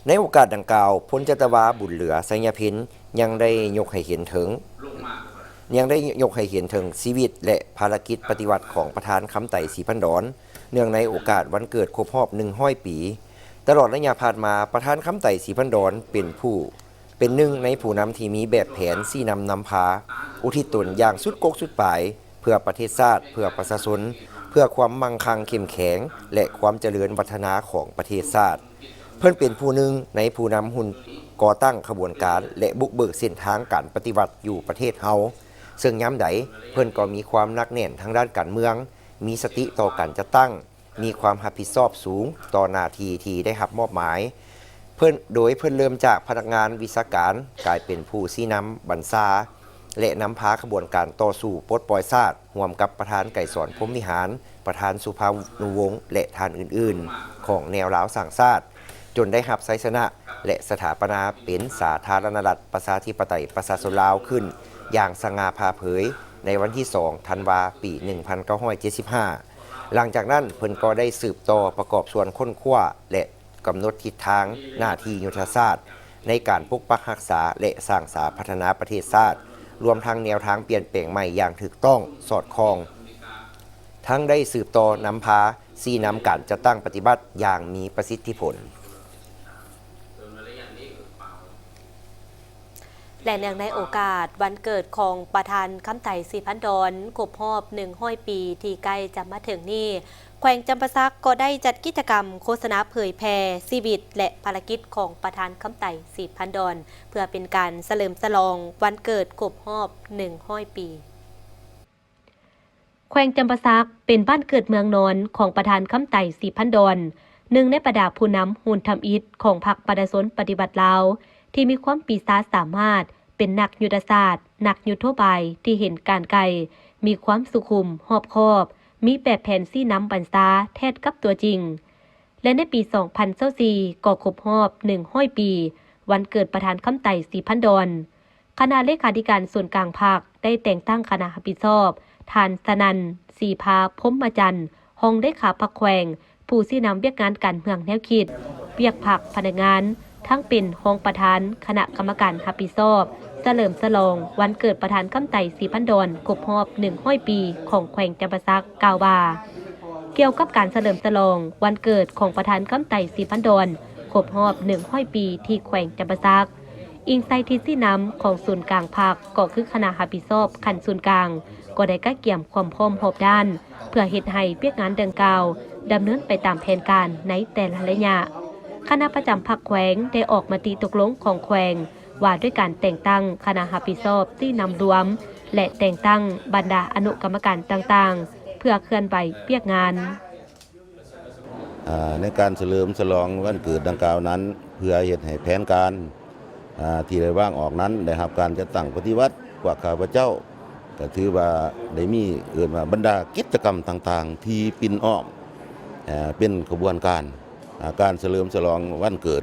ໃນໂອກາດດັ່ງກ່າວ, ພົນຈັດຕະວາ ບຸນເຫຼືອ ໄຊຍະເພັນ ຍັງໄດ້ຍົກໃຫ້ເຫັນເຖິງ ຍັງໄດ້ຍົກໃຫ້ເຫັນເຖິງຊີວິດ ແລະ ພາລະກິດປະຕິວັດຂອງປະທານຄຳໄຕ ສີພັນດອນ ເນື່ອງໃນໂອກາດວັນເກີດຄົບຮອບໜຶ່ງຮ້ອຍປີ. ຕະຫຼອດໄລຍະຜ່ານມາ, ປະທານຄຳໄຕ ສີພັນດອນ ເປັນຜູ້ ເປັນໜຶ່ງໃນຜູ້ນຳທີ່ມີແບບແຜນຊີ້ນຳນຳພາ, ອຸທິດຕົນຢ່າງສຸດກົກສຸດປາຍ ເພື່ອປະເທດຊາດ, ເພື່ອປະຊາຊົນ, ເພື່ອຄວາມມັ່ງຄັ່ງເຂັ້ມແຂງ ແລະ ຄວາມຈະເລີນວັດທະນາຂອງປະເທດຊາດ. ເພິ່ນເປັນຜູ້ໜຶ່ງໃນຜູ້ນຳຮຸ່ນກໍ່ຕັ້ງຂະບວນການ ແລະ ບຸກເບີກເສັ້ນທາງການປະຕິວັດຢູ່ປະເທດເຮົາ, ເຊິ່ງຍາມໃດເພິ່ນກໍມີຄວາມໜັກແໜ້ນທາງດ້ານການເມືອງ, ມີສະຕິຕໍ່ການຈັດຕັ້ງ, ມີຄວາມຮັບຜິດຊອບສູງຕໍ່ໜ້າທີ່ທີ່ໄດ້ຮັບມອບໝາຍ. ເພິ່ນ ໂດຍເພິ່ນເລີ່ມຈາກພະນັກງານວິຊາການ, ກາຍເປັນຜູ້ຊີ້ນຳບັນຊາ ແລະ ນຳພາຂະບວນການຕໍ່ສູ້ປົດປ່ອຍຊາດ ຮ່ວມກັບປະທານໄກສອນ ພົມວິຫານ, ປະທານສຸພານຸວົງ ແລະ ທ່ານອື່ນໆ ຂອງແນວລາວສ້າງຊາດ, ຈົນໄດ້ຮັບໄຊຊະນະ ແລະ ສະຖາປະນາເປັນສາທາລະນະລັດ ປະຊາທິປະໄຕ ປະຊາຊົນລາວ ຂຶ້ນຢ່າງສະຫງ່າຜ່າເຜີຍ ໃນວັນທີສອງ ທັນວາ ປີໜຶ່ງພັນເກົ້າຮ້ອຍເຈັດສິບຫ້າ. ຫຼັງຈາກນັ້ນເພິ່ນກໍໄດ້ສືບຕໍ່ປະກອບສ່ວນຄົ້ນຄວ້າ ແລະ ກຳນົດທິດທາງໜ້າທີ່ຍຸດທະສາດ ໃນການປົກປັກຮັກສາ ແລະ ສ້າງສາພັດທະນາປະເທດຊາດ, ລວມທັງແນວທາງປ່ຽນແປງໃໝ່ຢ່າງຖືກຕ້ອງສອດຄ່ອງ, ທັງໄດ້ສືບຕໍ່ນຳພາຊີ້ນຳການຈັດຕັ້ງປະຕິບັດຢ່າງມີປະສິດທິຜົນ. ແລະ ເນື່ອງໃນໂອກາດວັນເກີດຂອງປະທານຄຳໄຕ ສີພັນດອນ ຄົບຮອບໜຶ່ງຮ້ອຍປີທີ່ໃກ້ຈະມາເຖິງນີ້, ແຂວງຈຳປາສັກກໍໄດ້ຈັດກິດຈະກຳໂຄສະນາເຜີຍແຜ່ຊີວິດ ແລະ ພາລະກິດຂອງປະທານຄຳໄຕ ສີພັນດອນ ເພື່ອເປັນການສະເຫຼີມສະຫຼອງວັນເກີດຄົບຮອບໜຶ່ງຮ້ອຍປີ. ແຂວງຈຳປາສັກເປັນບ້ານເກີດເມືອງນອນຂອງປະທານຄຳໄຕ ສີພັນດອນ, ໜຶ່ງໃນບັນດາຜູ້ນຳຮຸ່ນທຳອິດຂອງພັກປະຊາຊົນປະຕິວັດລາວ ທີ່ມີຄວາມປີຊາສາມາດ, ເປັນນັກຍຸດທະສາດ, ນັກຍຸດໂທບາຍທີ່ເຫັນການໄກ, ມີຄວາມສຸຂຸມ, ຮອບຄອບ, ມີແບບແຜນຊີ້ນຳບັນຊາແທດກັບຕົວຈິງ. ແລະ ໃນປີສອງພັນຊາວສີ່ ກໍຄົບຮອບໜຶ່ງຮ້ອຍປີ ວັນເກີດປະທານຄຳໄຕ ສີພັນດອນ. ຄະນະເລຂາທິການສູນກາງພັກໄດ້ແຕ່ງຕັ້ງຄະນະຮັບຜິດຊອບ ທ່ານ ສະນັນ ສີພາ ພົມມະຈັນ ຮອງເລຂາພັກແຂວງ, ຜູ້ຊີ້ນຳວຽກງານການເມືອງແນວຄິດ, ວຽກພັກ, ພະນັກງານ, ທັງເປັນຮອງປະທານຄະນະກຳມະການຮັບຜິດຊອບສະເຫຼີມສະຫຼອງວັນເກີດປະທານຄຳໄຕ ສີພັນດອນ ຄົບຮອບໜຶ່ງຮ້ອຍປີຂອງແຂວງຈຳປາສັກ ກ່າວວ່າ ກ່ຽວກັບການສະເຫຼີມສະຫຼອງວັນເກີດຂອງປະທານຄຳໄຕ ສີພັນດອນ ຄົບຮອບໜຶ່ງຮ້ອຍປີທີ່ແຂວງຈຳປາສັກ, ອີງໃສ່ທິດຊີ້ນຳຂອງສູນກາງພັກ ກໍຄືຄະນະຮັບຜິດຊອບຂັ້ນສູນກາງ ກໍໄດ້ກະກຽມຄວາມພ້ອມຮອບດ້ານ ເພື່ອເຮັດໃຫ້ວຽກງານດັ່ງກ່າວດຳເນີນໄປຕາມແຜນການໃນແຕ່ລະໄລຍະ. ຄະນະປະຈຳພັກແຂວງໄດ້ອອກມະຕິຕົກລົງຂອງແຂວງ ວ່າດ້ວຍການແຕ່ງຕັ້ງຄະນະຮັບຜິດຊອບຊີ້ນຳລວມ ແລະ ແຕ່ງຕັ້ງບັນດາອະນຸກຳມະການຕ່າງໆ ເພື່ອເຄື່ອນໄຫວວຽກງານ. ອາ ໃນການສະເຫຼີມສະຫຼອງວັນເກີດດັ່ງກ່າວນັ້ນ ເພື່ອເຮັດໃຫ້ແຜນການ ອາ ທີ່ໄດ້ວາງອອກນັ້ນໄດ້ຮັບການຈັດຕັ້ງປະຕິບັດ. ພວກຂ້າພະເຈົ້າກໍຖືວ່າໄດ້ມີ ເອີ້ນວ່າບັນດາກິດຈະກຳຕ່າງໆ ທີ່ປິ່ນອ້ອມ ເປັນຂະບວນການ ການສະເຫຼີມສະຫຼອງວັນເກີດ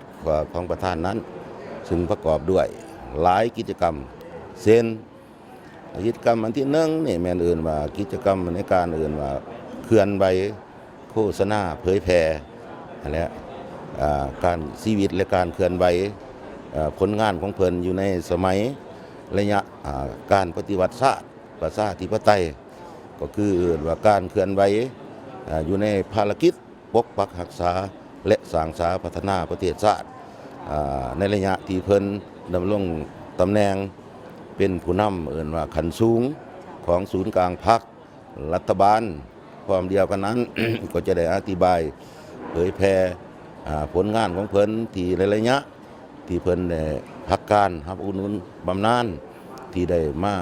ຂອງປະທານນັ້ນ ຊຶ່ງປະກອບດ້ວຍຫຼາຍກິດຈະກຳ ເຊັ່ນ ກິດຈະກຳອັນທີໜຶ່ງນີ້ແມ່ນເອີ້ນວ່າ ກິດຈະກຳໃນການເອີ້ນວ່າເຄື່ອນໄຫວ ໂຄສະນາເຜີຍແຜ່ຫັ້ນແຫຼະ ການ ຊີວິດ ແລະ ການເຄື່ອນໄຫວ ຜົນງານຂອງເພິ່ນຢູ່ໃນສະໄໝໄລຍະ ການປະຕິວັດຊາດ ປະຊາທິປະໄຕ ກໍຄືເອີ້ນວ່າການເຄື່ອນໄຫວ ຢູ່ໃນພາລະກິດປົກປັກຮັກສາ ແລະ ສ້າງສາພັດທະນາປະເທດຊາດ ໃນໄລຍະທີ່ເພິ່ນດຳລົງຕຳແໜ່ງເປັນຜູ້ນຳ ເອີ້ນວ່າຂັ້ນສູງຂອງສູນກາງພັກ ລັດຖະບານ. ພ້ອມດຽວກັນນັ້ນ ກໍຈະໄດ້ອະທິບາຍເຜີຍແຜ່ ອາ ຜົນງານຂອງເພິ່ນ ທີ່ໃນໄລຍະທີ່ເພິ່ນໄດ້ພັກການຮັບອຸດໜູນບຳນານ ທີ່ໄດ້ມາ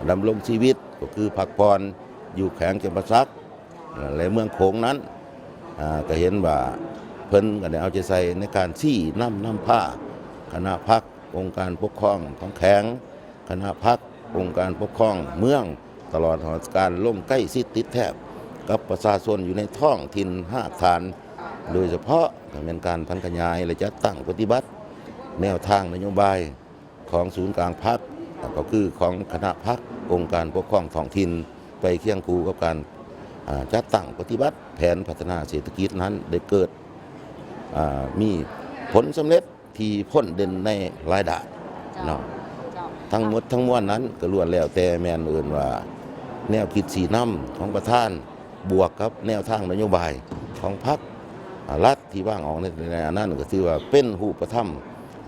ດຳລົງຊີວິດ ກໍຄືພັກຜ່ອນຢູ່ແຂວງຈຳປາສັກ ແລະ ເມືອງໂຂງນັ້ນ ອາ ກໍເຫັນວ່າເພິ່ນກໍໄດ້ເອົາໃຈໃສ່ໃນການຊີ້ນຳນຳພາຄະນະພັກ ອົງການປົກຄອງຂອງແຂວງ ຄະນະພັກ ອົງການປົກຄອງເມືອງ ຕະຫຼອດຮອດການລົງໃກ້ຊິດຕິດແທບກັບປະຊາຊົນຢູ່ໃນທ້ອງຖິ່ນຮາກຖານ ໂດຍສະເພາະກໍແມ່ນການຜັນຂະຫຍາຍ ແລະ ຈັດຕັ້ງປະຕິບັດແນວທາງນະໂຍບາຍຂອງສູນກາງພັກ ກໍຄືຂອງຄະນະພັກ ອົງການປົກຄອງທ້ອງຖິ່ນ ໄປຄຽງຄູ່ກັບການ ອາ ຈັດຕັ້ງປະຕິບັດແຜນພັດທະນາເສດຖະກິດນັ້ນ ໄດ້ເກີດ ອາ ມີຜົນສຳເລັດ ທີ່ພົ້ນເດັ່ນໃນຫຼາຍດ້ານເນາະ. ເຈົ້າ ທັງໝົດທັງມວນນັ້ນກໍລ້ວນແລ້ວແຕ່ແມ່ນເອີ້ນວ່າແນວຄິດຊີ້ນຳຂອງປະທານ ບວກກັບແນວທາງນະໂຍບາຍຂອງພັກ ອາ ລັດທີ່ວາງອອກໃນ ໃນອັນນັ້ນ ກໍຖືວ່າເປັນຮູບປະທຳ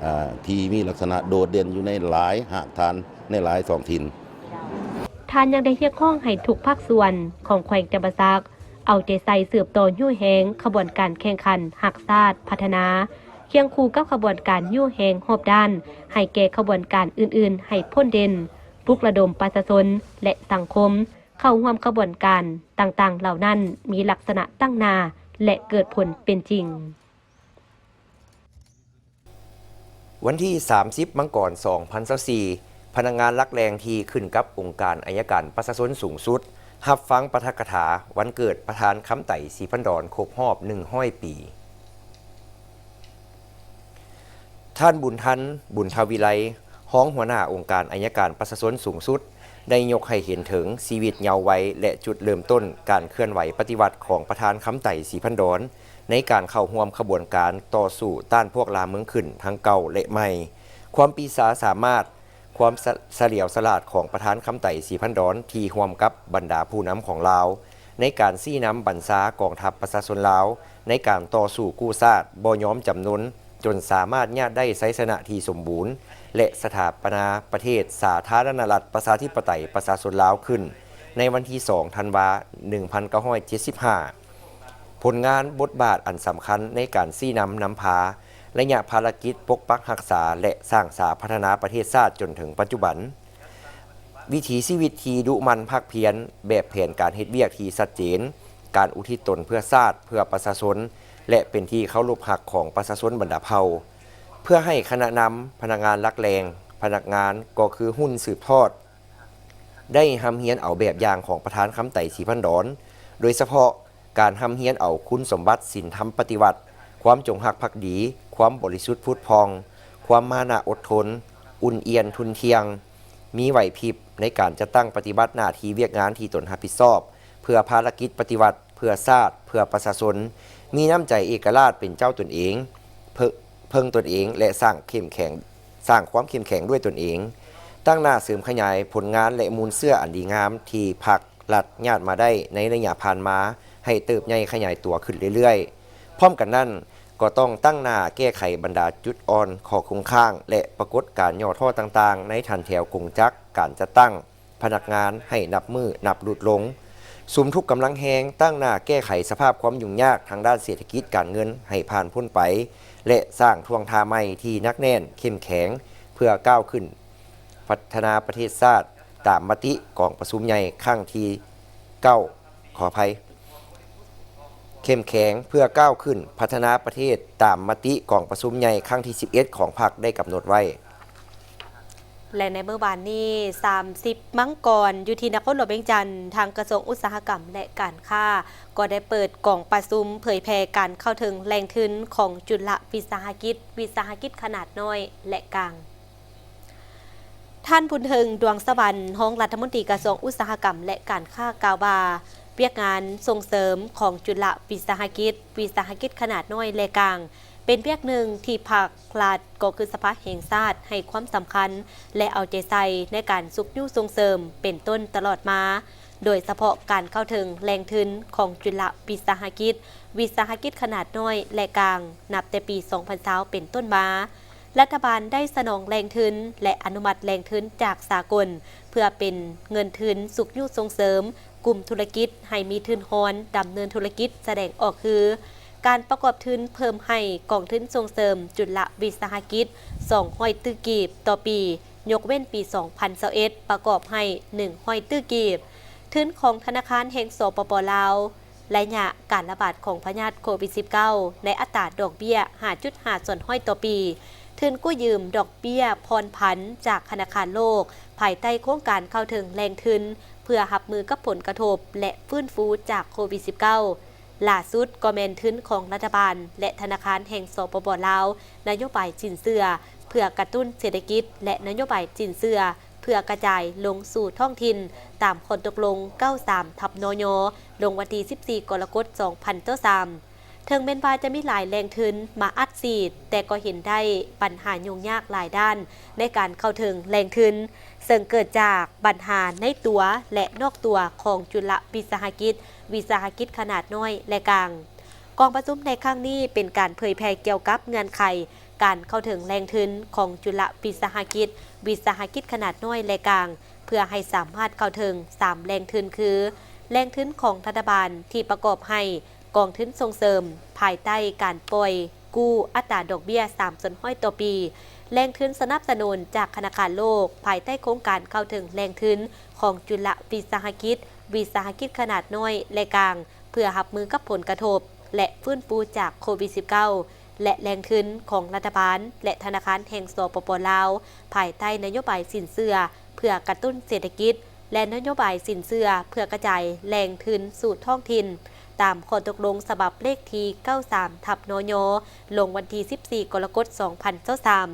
ອາ ທີ່ມີລັກສະນະໂດດເດັ່ນຢູ່ໃນຫຼາຍຮາກຖານ ໃນຫຼາຍທ້ອງຖິ່ນ. ທ່ານຍັງໄດ້ຮຽກຮ້ອງໃຫ້ທຸກພາກສ່ວນຂອງແຂວງຈຳປາສັກ ເອົາໃຈໃສ່ສືບຕໍ່ຍູ້ແຮງຂະບວນການແຂ່ງຂັນຮັກຊາດພັດທະນາ ຄຽງຄູ່ກັບຂະບວນການຍູ້ແຮງຮອບດ້ານໃຫ້ແກ່ຂະບວນການອື່ນໆໃຫ້ພົ້ນເດັ່ນ, ປຸກລະດົມປະຊາຊົນ ແລະ ສັງຄົມເຂົ້າຮ່ວມຂະບວນການຕ່າງໆເຫຼົ່ານັ້ນ ມີລັກສະນະຕັ້ງໜ້າ ແລະ ເກີດຜົນເປັນຈິງ. ວັນທີສາມສິບ ມັງກອນ ສອງພັນຊາວສີ່ ພະນັກງານຫຼັກແຫຼ່ງທີ່ຂຶ້ນກັບອົງການໄອຍະການປະຊາຊົນສູງສຸດ ຮັບຟັງປາຖະກະຖາວັນເກີດປະທານຄຳໄຕ ສີພັນດອນ ຄົບຮອບໜຶ່ງຮ້ອຍປີ. ທ່ານ ບຸນທັນ ບຸນທະວິໄລ ຮອງຫົວໜ້າອົງການໄອຍະການປະຊາຊົນສູງສຸດ ໄດ້ຍົກໃຫ້ເຫັນເຖິງຊີວິດເຍົາໄວ ແລະ ຈຸດເລີ່ມຕົ້ນການເຄື່ອນໄຫວປະຕິວັດຂອງປະທານຄຳໄຕ ສີພັນດອນ ໃນການເຂົ້າຮ່ວມຂະບວນການຕໍ່ສູ້ຕ້ານພວກລ່າເມືອງຂຶ້ນທັງເກົ່າ ແລະ ໃໝ່, ຄວາມປີຊາສາມາດ, ຄວາມສະ ສະຫຼຽວສະຫຼາດຂອງປະທານຄຳໄຕ ສີພັນດອນ ທີ່ຮ່ວມກັບບັນດາຜູ້ນຳຂອງລາວ ໃນການຊີ້ນຳບັນຊາກອງທັບປະຊາຊົນລາວ ໃນການຕໍ່ສູ້ກູ້ຊາດບໍ່ຍອມຈຳນົນ ຈົນສາມາດຍາດໄດ້ໄຊຊະນະທີ່ສົມບູນ ແລະ ສະຖາປະນາປະເທດສາທາລະນະລັດປະຊາທິປະໄຕປະຊາຊົນລາວຂຶ້ນ ໃນວັນທີສອງ ທັນວາ ໜຶ່ງພັນເກົ້າຮ້ອຍເຈັດສິບຫ້າ. ຜົນງານບົດບາດອັນສຳຄັນໃນການຊີ້ນຳນຳພາ ໄລຍະພາລະກິດປົກປັກຮັກສາ ແລະ ສ້າງສາພັດທະນາປະເທດຊາດຈົນເຖິງປັດຈຸບັນ, ວິຖີຊີວິດທີ່ດຸໝັ່ນພາກພຽນ, ແບບແຜນການເຮັດວຽກທີ່ຊັດເຈນ, ການອຸທິດຕົນເພື່ອຊາດ, ເພື່ອປະຊາຊົນ ແລະ ເປັນທີ່ເຄົາລົບຮັກຂອງປະຊາຊົນບັນດາເຜົ່າ, ເພື່ອໃຫ້ຄະນະນຳ, ພະນັກງານຫຼັກແຫຼ່ງ, ພະນັກງານກໍຄືຮຸ່ນສືບທອດ ໄດ້ຮ່ຳຮຽນເອົາແບບຢ່າງຂອງປະທານຄຳໄຕ ສີພັນດອນ, ໂດຍສະເພາະການຮ່ຳຮຽນເອົາຄຸນສົມບັດສິນທຳປະຕິວັດ, ຄວາມຈົງຮັກພັກດີ, ຄວາມບໍລິສຸດຜຸດຜ່ອງ, ຄວາມມານະອົດທົນ, ອຸ່ນອຽນທຸ່ນທ່ຽງ, ມີໄຫວພິບໃນການຈັດຕັ້ງປະຕິບັດໜ້າທີ່ວຽກງານທີ່ຕົນຮັບຜິດຊອບ ເພື່ອພາລະກິດປະຕິວັດ ເພື່ອຊາດ, ເພື່ອປະຊາຊົນ, ມີນ້ຳໃຈເອກະລາດເປັນເຈົ້າຕົນເອງ, ເພິ່ງ ເພິ່ງຕົນເອງ ແລະ ສ້າງເຂັ້ມແຂງ ສ້າງຄວາມເຂັ້ມແຂງດ້ວຍຕົນເອງ, ຕັ້ງໜ້າເສີມຂະຫຍາຍຜົນງານ ແລະ ມູນເຊື້ອອັນດີງາມທີ່ພັກລັດຍາດມາໄດ້ໃນໄລຍະຜ່ານມາ ໃຫ້ເຕີບໃຫຍ່ຂະຫຍາຍຕົວຂຶ້ນເລື້ອຍໆ. ພ້ອມກັນນັ້ນ, ກໍຕ້ອງຕັ້ງໜ້າແກ້ໄຂບັນດາຈຸດອ່ອນ, ຂໍ້ຄົງຄ້າງ ແລະ ປາກົດການຫຍໍ້ທໍ້ຕ່າງໆ ໃນຖັນແຖວກົງຈັກການຈັດຕັ້ງ ພະນັກງານໃຫ້ນັບມື້ນັບຫຼຸດລົງ, ສຸມທຸກກຳລັງແຮງຕັ້ງໜ້າແກ້ໄຂສະພາບຄວາມຫຍຸ້ງຍາກທາງດ້ານເສດຖະກິດການເງິນໃຫ້ຜ່ານພົ້ນໄປ ແລະ ສ້າງທ່ວງທ່າໃໝ່ທີ່ໜັກແໜ້ນເຂັ້ມແຂງ ເພື່ອກ້າວຂຶ້ນພັດທະນາປະເທດຊາດຕາມມະຕິກອງປະຊຸມໃຫຍ່ຄັ້ງທີເກົ້າ, ຂໍອະໄພ, ເຂັ້ມແຂງເພື່ອກ້າວຂຶ້ນພັດທະນາປະເທດຕາມມະຕິກອງປະຊຸມໃຫຍ່ຄັ້ງທີສິບເອັດຂອງພັກໄດ້ກຳນົດໄວ້. ແລະ ໃນມື້ວານນີ້ ສາມສິບມັງກອນ ຢູ່ທີ່ນະຄອນຫຼວງວຽງຈັນ, ທາງກະຊວງອຸດສາຫະກຳ ແລະ ການຄ້າ ກໍໄດ້ເປີດກອງປະຊຸມເຜີຍແຜ່ການເຂົ້າເຖິງແຫຼ່ງທຶນຂອງຈຸລະວິສາຫະກິດ, ວິສາຫະກິດຂະໜາດນ້ອຍ ແລະ ກາງ. ທ່ານ ບຸນເຖິງ ດວງສະຫວັນ ຮອງລັດຖະມົນຕີກະຊວງອຸດສາຫະກຳ ແລະ ການຄ້າ ກ່າວວ່າ ວຽກງານສົ່ງເສີມຂອງຈຸລະວິສາຫະກິດ, ວິສາຫະກິດຂະໜາດນ້ອຍ ແລະ ກາງ ເປັນວຽກໜຶ່ງທີ່ພັກລັດ ກໍຄືສະພາແຫ່ງຊາດ ໃຫ້ຄວາມສຳຄັນ ແລະ ເອົາໃຈໃສ່ໃນການຊຸກຍູ້ສົ່ງເສີມເປັນຕົ້ນຕະຫຼອດມາ, ໂດຍສະເພາະການເຂົ້າເຖິງແຫຼ່ງທຶນຂອງຈຸລະວິສາຫະກິດ, ວິສາຫະກິດຂະໜາດນ້ອຍ ແລະ ກາງ ນັບແຕ່ປີສອງພັນຊາວເປັນຕົ້ນມາ. ລັດຖະບານໄດ້ສະໜອງແຫຼ່ງທຶນ ແລະ ອະນຸມັດແຫຼ່ງທຶນຈາກສາກົນ ເພື່ອເປັນເງິນທຶນຊຸກຍູ້ສົ່ງເສີມກຸ່ມທຸລະກິດໃຫ້ມີທຶນຮອນດຳເນີນທຸລະກິດສະແດງອອກຄື ການປະກອບທຶນເພີ່ມໃຫ້ກອງທຶນສົ່ງເສີມຈຸລະວິສາຫະກິດສອງຮ້ອຍຕື້ກີບຕໍ່ປີ, ຍົກເວັ້ນປີສອງພັນຊາວເອັດ ປະກອບໃຫ້ໜຶ່ງຮ້ອຍຕື້ກີບ, ທຶນຂອງທະນາຄານແຫ່ງ ສປປ ລາວ ໄລຍະການລະບາດຂອງພະຍາດໂຄວິດສິບເກົ້າ ໃນອັດຕາດອກເບ້ຍຫ້າຈຸດຫ້າສ່ວນຮ້ອຍຕໍ່ປີ, ທຶນກູ້ຢືມດອກເບ້ຍຜ່ອນຜັນຈາກທະນາຄານໂລກ ພາຍໃຕ້ໂຄງການເຂົ້າເຖິງແຫຼ່ງທຶນ ເພື່ອຮັບມືກັບຜົນກະທົບ ແລະ ຟື້ນຟູຈາກໂຄວິດສິບເກົ້າ. ຫຼ້າສຸດກໍແມ່ນທຶນຂອງລັດຖະບານ ແລະ ທະນາຄານແຫ່ງ ສປປ ລາວ, ນະໂຍບາຍສິນເຊື່ອເພື່ອກະຕຸ້ນເສດຖະກິດ ແລະ ນະໂຍບາຍສິນເຊື່ອ ເພື່ອກະຈາຍລົງສູ່ທ້ອງຖິ່ນ ຕາມຂໍ້ຕົກລົງເກົ້າສາມທັບ ນຍ ລົງວັນທີສິບສີ່ ກໍລະກົດ ສອງພັນຊາວສາມ. ເຖິງແມ່ນວ່າຈະມີຫຼາຍແຫຼ່ງທຶນມາອັດສີດ, ແຕ່ກໍເຫັນໄດ້ບັນຫາຫຍຸ້ງຍາກຫຼາຍດ້ານໃນການເຂົ້າເຖິງແຫຼ່ງທຶນ, ເຊິ່ງເກີດຈາກບັນຫາໃນຕົວ ແລະ ນອກຕົວຂອງຈຸລະວິສາຫະກິດ, ວິສາຫະກິດຂະໜາດນ້ອຍ ແລະ ກາງ. ກອງປະຊຸມໃນຄັ້ງນີ້ເປັນການເຜີຍແຜ່ກ່ຽວກັບເງື່ອນໄຂ ການເຂົ້າເຖິງແຫຼ່ງທຶນຂອງຈຸລະວິສາຫະກິດ, ວິສາຫະກິດຂະໜາດນ້ອຍ ແລະ ກາງ ເພື່ອໃຫ້ສາມາດເຂົ້າເຖິງສາມແຫຼ່ງທຶນຄື ແຫຼ່ງທຶນຂອງລັດຖະບານທີ່ປະກອບໃຫ້ກອງທຶນສົ່ງເສີມ ພາຍໃຕ້ການປ່ອຍກູ້ອັດຕາດອກເບ້ຍສາມສ່ວນຮ້ອຍຕໍ່ປີ, ແຫຼ່ງທຶນສະໜັບສະໜູນຈາກທະນາຄານໂລກ ພາຍໃຕ້ໂຄງການເຂົ້າເຖິງແຫຼ່ງທຶນຂອງຈຸລະວິສາຫະກິດ, ວິສາຫະກິດຂະໜາດນ້ອຍ ແລະ ກາງ ເພື່ອຮັບມືກັບຜົນກະທົບ ແລະ ຟື້ນຟູຈາກໂຄວິດສິບເກົ້າ ແລະ ແຫຼ່ງທຶນຂອງລັດຖະບານ ແລະ ທະນາຄານແຫ່ງ ສປປ ລາວ ພາຍໃຕ້ນະໂຍບາຍສິນເຊື່ອເພື່ອກະຕຸ້ນເສດຖະກິດ ແລະ ນະໂຍບາຍສິນເຊື່ອເພື່ອກະຈາຍແຫຼ່ງທຶນສູ່ທ້ອງຖິ່ນ ຕາມຂໍ້ຕົກລົງສະບັບເລກທີເກົ້າສາມທັບ ນຍ ລົງວັນທີສິບສີ່ ກໍລະກົດ ສອງພັນຊາວສາມ.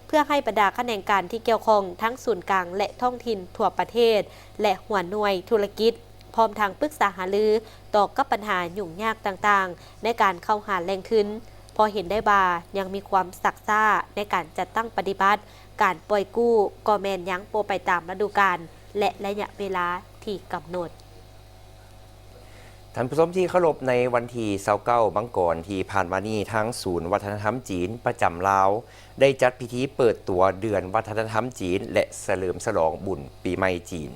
ເພື່ອໃຫ້ບັນດາຂະແໜງການທີ່ກ່ຽວຂ້ອງທັງສູນກາງ ແລະ ທ້ອງຖິ່ນທົ່ວປະເທດ ແລະ ຫົວໜ່ວຍທຸລະກິດ ພ້ອມທັງປຶກສາຫາລືຕໍ່ກັບບັນຫາຫຍຸ້ງຍາກຕ່າງໆ ໃນການເຂົ້າຫາແຫຼ່ງທຶນ, ເພາະເຫັນໄດ້ວ່າຍັງມີຄວາມຊັກຊ້າໃນການຈັດຕັ້ງປະຕິບັດ, ການປ່ອຍກູ້ກໍແມ່ນຍັງບໍ່ໄປຕາມລະດູການ ແລະ ໄລຍະເວລາທີ່ກຳນົດ. ທ່ານຜູ້ຊົມທີ່ເຄົາລົບ, ໃນວັນທີຊາວເກົ້າ ມັງກອນທີ່ຜ່ານມານີ້, ທາງສູນວັດທະນະທຳຈີນປະຈຳລາວ ໄດ້ຈັດພິທີເປີດຕົວເດືອນວັດທະນະທຳຈີນ ແລະ ສະເຫຼີມສະຫຼອງບຸນປີໃໝ່ຈີນ.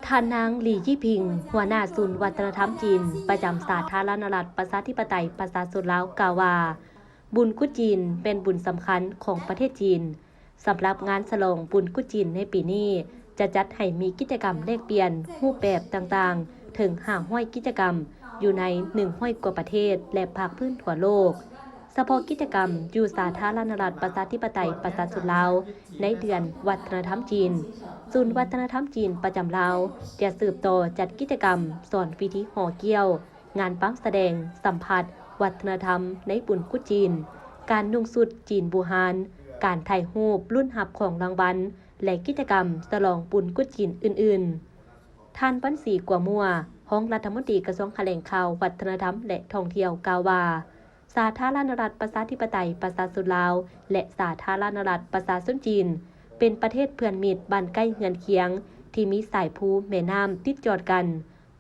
ທ່ານນາງ ຫຼີ ຢີພິງ ຫົວໜ້າສູນວັດທະນະທຳຈີນ ປະຈຳສາທາລະນະລັດ ປະຊາທິປະໄຕ ປະຊາຊົນລາວ ກ່າວວ່າ ບຸນກຸດຈີນແມ່ນບຸນສຳຄັນຂອງປະເທດຈີນ. ສຳລັບງານສະຫຼອງບຸນກຸດຈີນໃນປີນີ້ ຈະຈັດໃຫ້ມີກິດຈະກຳແລກປ່ຽນຮູບແບບຕ່າງໆ ເຖິງຫ້າຮ້ອຍກິດຈະກຳ ຢູ່ໃນໜຶ່ງຮ້ອຍກວ່າປະເທດ ແລະ ພາກພື້ນທົ່ວໂລກ. ສະເພາະກິດຈະກຳຢູ່ສາທາລະນະລັດ ປະຊາທິປະໄຕ ປະຊາຊົນລາວ ໃນເດືອນວັດທະນະທຳຈີນ, ສູນວັດທະນະທຳຈີນປະຈຳລາວ ຈະສືບຕໍ່ຈັດກິດຈະກຳສອນວິທີຫໍກ່ຽວ, ງານປາມສະແດງ, ສຳຜັດວັດທະນະທຳໃນບຸນກຸດຈີນ, ການນຸ່ງຊຸດຈີນບູຮານ, ການຖ່າຍຮູບ, ລຸ້ນຮັບຂອງລາງວັນ ແລະ ກິດຈະກຳສະຫຼອງບຸນກຸດຈີນອື່ນໆ. ທ່ານ ວັນສີ ກົວມົວ, ຮອງລັດຖະມົນຕີກະຊວງຖະແຫຼງຂ່າວ, ວັດທະນະທຳ ແລະ ທ່ອງທ່ຽວ ກ່າວວ່າ ສາທາລະນະລັດ ປະຊາທິປະໄຕ ປະຊາຊົນລາວ ແລະ ສາທາລະນະລັດ ປະຊາຊົນຈີນ ເປັນປະເທດເພື່ອນມິດບ້ານໃກ້ເຮືອນຄຽງ ທີ່ມີສາຍພູແມ່ນ້ຳຕິດຈອດກັນ.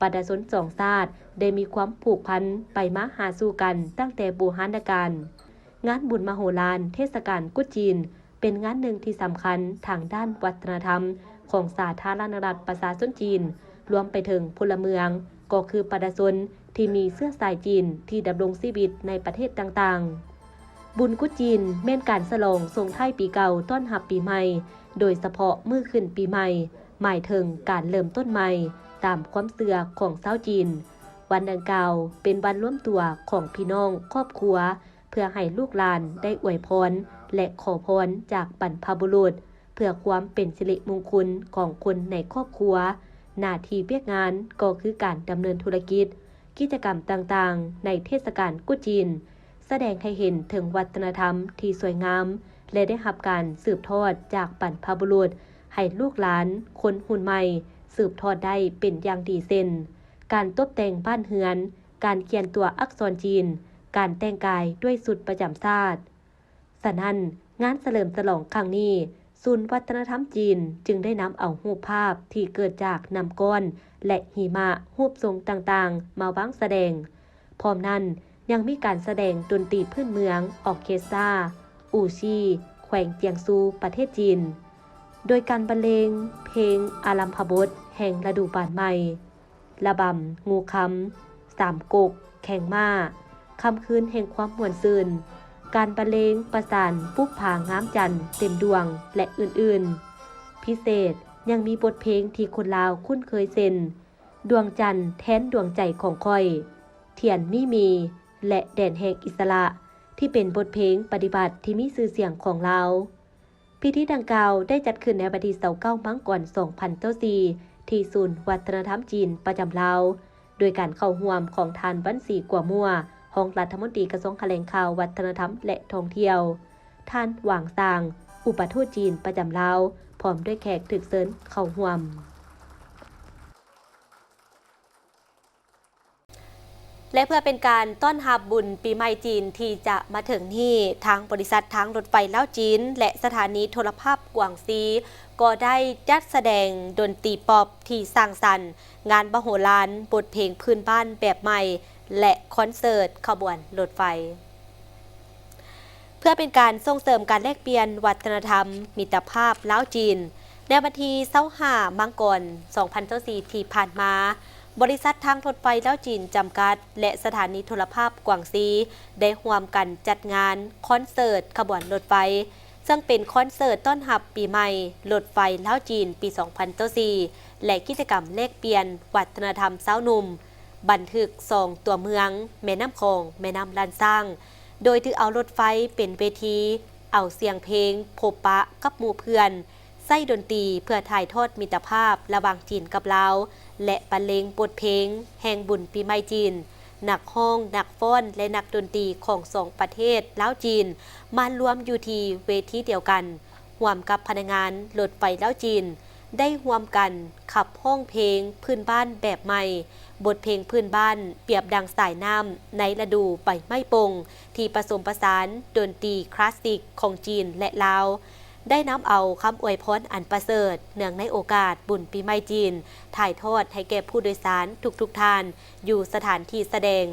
ປະຊາຊົນສອງຊາດໄດ້ມີຄວາມຜູກພັນໄປມາຫາສູ່ກັນຕັ້ງແຕ່ບູຮານະການ. ງານບຸນມະໂຫລານເທດສະການກຸດຈີນ ເປັນງານໜຶ່ງທີ່ສຳຄັນທາງດ້ານວັດທະນະທຳຂອງສາທາລະນະລັດປະຊາຊົນຈີນ, ລວມໄປເຖິງພົນລະເມືອງ ກໍຄືປະຊາຊົນທີ່ມີເຊື້ອສາຍຈີນທີ່ດຳລົງຊີວິດໃນປະເທດຕ່າງໆ. ບຸນກຸດຈີນແມ່ນການສະຫຼອງສົ່ງທ້າຍປີເກົ່າຕ້ອນຮັບປີໃໝ່, ໂດຍສະເພາະມື້ຂຶ້ນປີໃໝ່ ໝາຍເຖິງການເລີ່ມຕົ້ນໃໝ່ຕາມຄວາມເຊື່ອຂອງຊາວຈີນ. ວັນດັ່ງກ່າວເປັນວັນລວມຕົວຂອງພີ່ນ້ອງຄອບຄົວ ເພື່ອໃຫ້ລູກຫຼານໄດ້ອວຍພອນ ແລະ ຂໍພອນຈາກບັນພະບຸລຸດ ເພື່ອຄວາມເປັນສິລິມຸງຄຸນຂອງຄົນໃນຄອບຄົວ. ໜ້າທີ່ວຽກງານກໍຄືການດຳເນີນທຸລະກິດ, ກິດຈະກຳຕ່າງໆໃນເທດສະການກຸດຈີນ ສະແດງໃຫ້ເຫັນເຖິງວັດທະນະທຳທີ່ສວຍງາມ ແລະ ໄດ້ຮັບການສືບທອດຈາກບັນພະບຸລຸດ ໃຫ້ລູກຫຼານຄົນຮຸ່ນໃໝ່ສືບທອດໄດ້ເປັນຢ່າງດີ ເຊັ່ນ ການຕົບແຕ່ງບ້ານເຮືອນ, ການຂຽນຕົວອັກສອນຈີນ, ການແຕ່ງກາຍດ້ວຍຊຸດປະຈຳຊາດ. ສະນັ້ນ, ງານສະເຫຼີມສະຫຼອງຄັ້ງນີ້, ສູນວັດທະນະທຳຈີນຈຶ່ງໄດ້ນຳເອົາຮູບພາບທີ່ເກີດຈາກນ້ຳກ້ອນ ແລະ ຫິມະຮູບຊົງຕ່າງໆມາວາງສະແດງ. ພ້ອມນັ້ນ, ຍັງມີການສະແດງດົນຕີພື້ນເມືອງ ອອເຄສຕາ ອູຊີ ແຂວງຈຽງຊູ ປະເທດຈີນ, ໂດຍການບັນເລງເພງອາລັມພະບົດແຫ່ງລະດູບານໃໝ່, ລະບຳງູຄຳ, ສາມກົກ, ແຂ່ງມ້າ, ຄ່ຳຄືນແຫ່ງຄວາມມ່ວນຊື່ນ, ການບັນເລງປະສານປຸບຜາງາມຈັນເຕັມດວງ ແລະ ອື່ນໆ. ພິເສດ, ຍັງມີບົດເພງທີ່ຄົນລາວຄຸ້ນເຄີຍ ເຊັ່ນ ດວງຈັນແທນດວງໃຈຂອງຂ້ອຍ, ທຽນມີມີ ແລະ ແດນແຫ່ງອິດສະຫຼະ ທີ່ເປັນບົດເພງປະຕິວັດທີ່ມີຊື່ສຽງຂອງລາວ. ພິທີດັ່ງກ່າວໄດ້ຈັດຂຶ້ນໃນວັນທີຊາວເກົ້າ ມັງກອນ ສອງພັນຊາວສີ່ ທີ່ສູນວັດທະນະທຳຈີນປະຈຳລາວ, ໂດຍການເຂົ້າຮ່ວມຂອງທ່ານ ວັນສີ ກົວມົວ ຮອງລັດຖະມົນຕີກະຊວງຖະແຫຼງຂ່າວ, ວັດທະນະທຳ ແລະ ທ່ອງທ່ຽວ, ທ່ານ ຫວາງຊາງ ອຸປະທູດຈີນປະຈຳລາວ ພ້ອມດ້ວຍແຂກຖືກເຊີນເຂົ້າຮ່ວມ. ແລະ ເພື່ອເປັນການຕ້ອນຮັບບຸນປີໃໝ່ຈີນທີ່ຈະມາເຖິງນີ້, ທາງບໍລິສັດທາງລົດໄຟລາວຈີນ ແລະ ສະຖານີໂທລະພາບກວາງຊີ ກໍໄດ້ຈັດສະແດງດົນຕີປັອບທີ່ສ້າງສັນ, ງານມະໂຫລານ, ບົດເພງພື້ນບ້ານແບບໃໝ່ ແລະ ຄອນເສີດຂະບວນລົດໄຟ. ເພື່ອເປັນການສົ່ງເສີມການແລກປ່ຽນວັດທະນະທຳມິດຕະພາບລາວຈີນ, ໃນວັນທີຊາວຫ້າ ມັງກອນ ສອງພັນຊາວສີ່ ທີ່ຜ່ານມາ, ບໍລິສັດທາງລົດໄຟລາວຈີນຈຳກັດ ແລະ ສະຖານີໂທລະພາບກວາງຊີ ໄດ້ຮ່ວມກັນຈັດງານຄອນເສີດຂະບວນລົດໄຟ, ເຊິ່ງເປັນຄອນເສີດຕ້ອນຮັບປີໃໝ່ລົດໄຟລາວຈີນປີສອງພັນຊາວສີ່ ແລະ ກິດຈະກຳແລກປ່ຽນວັດທະນະທຳຊາວໜຸ່ມ ບັນທຶກສອງຕົວເມືອງ ແມ່ນ້ຳຂອງ ແມ່ນ້ຳລ້ານຊ້າງ, ໂດຍຖືເອົາລົດໄຟເປັນເວທີ, ເອົາສຽງເພງພົບປະກັບໝູ່ເພື່ອນ, ໃຊ້ດົນຕີເພື່ອຖ່າຍທອດມິດຕະພາບລະຫວ່າງຈີນກັບລາວ ແລະ ບັນເລງບົດເພງແຫ່ງບຸນປີໃໝ່ຈີນ. ນັກຮ້ອງ, ນັກຟ້ອນ ແລະ ນັກດົນຕີຂອງສອງປະເທດລາວຈີນ ມາລວມຢູ່ທີ່ເວທີດຽວກັນ, ຮ່ວມກັບພະນັກງານລົດໄຟລາວຈີນ ໄດ້ຮ່ວມກັນຂັບຮ້ອງເພງພື້ນບ້ານແບບໃໝ່, ບົດເພງພື້ນບ້ານປຽບດັ່ງສາຍນ້ຳໃນລະດູໃບໄມ້ປົ່ງ ທີ່ປະສົມປະສານດົນຕີຄລາສສິກຂອງຈີນ ແລະ ລາວ, ໄດ້ນຳເອົາຄຳອວຍພອນອັນປະເສີດ ເນື່ອງໃນໂອກາດບຸນປີໃໝ່ຈີນ ຖ່າຍທອດໃຫ້ແກ່ຜູ້ໂດຍສານທຸກໆທ່ານຢູ່ສະຖານທີ່ສະແດງ.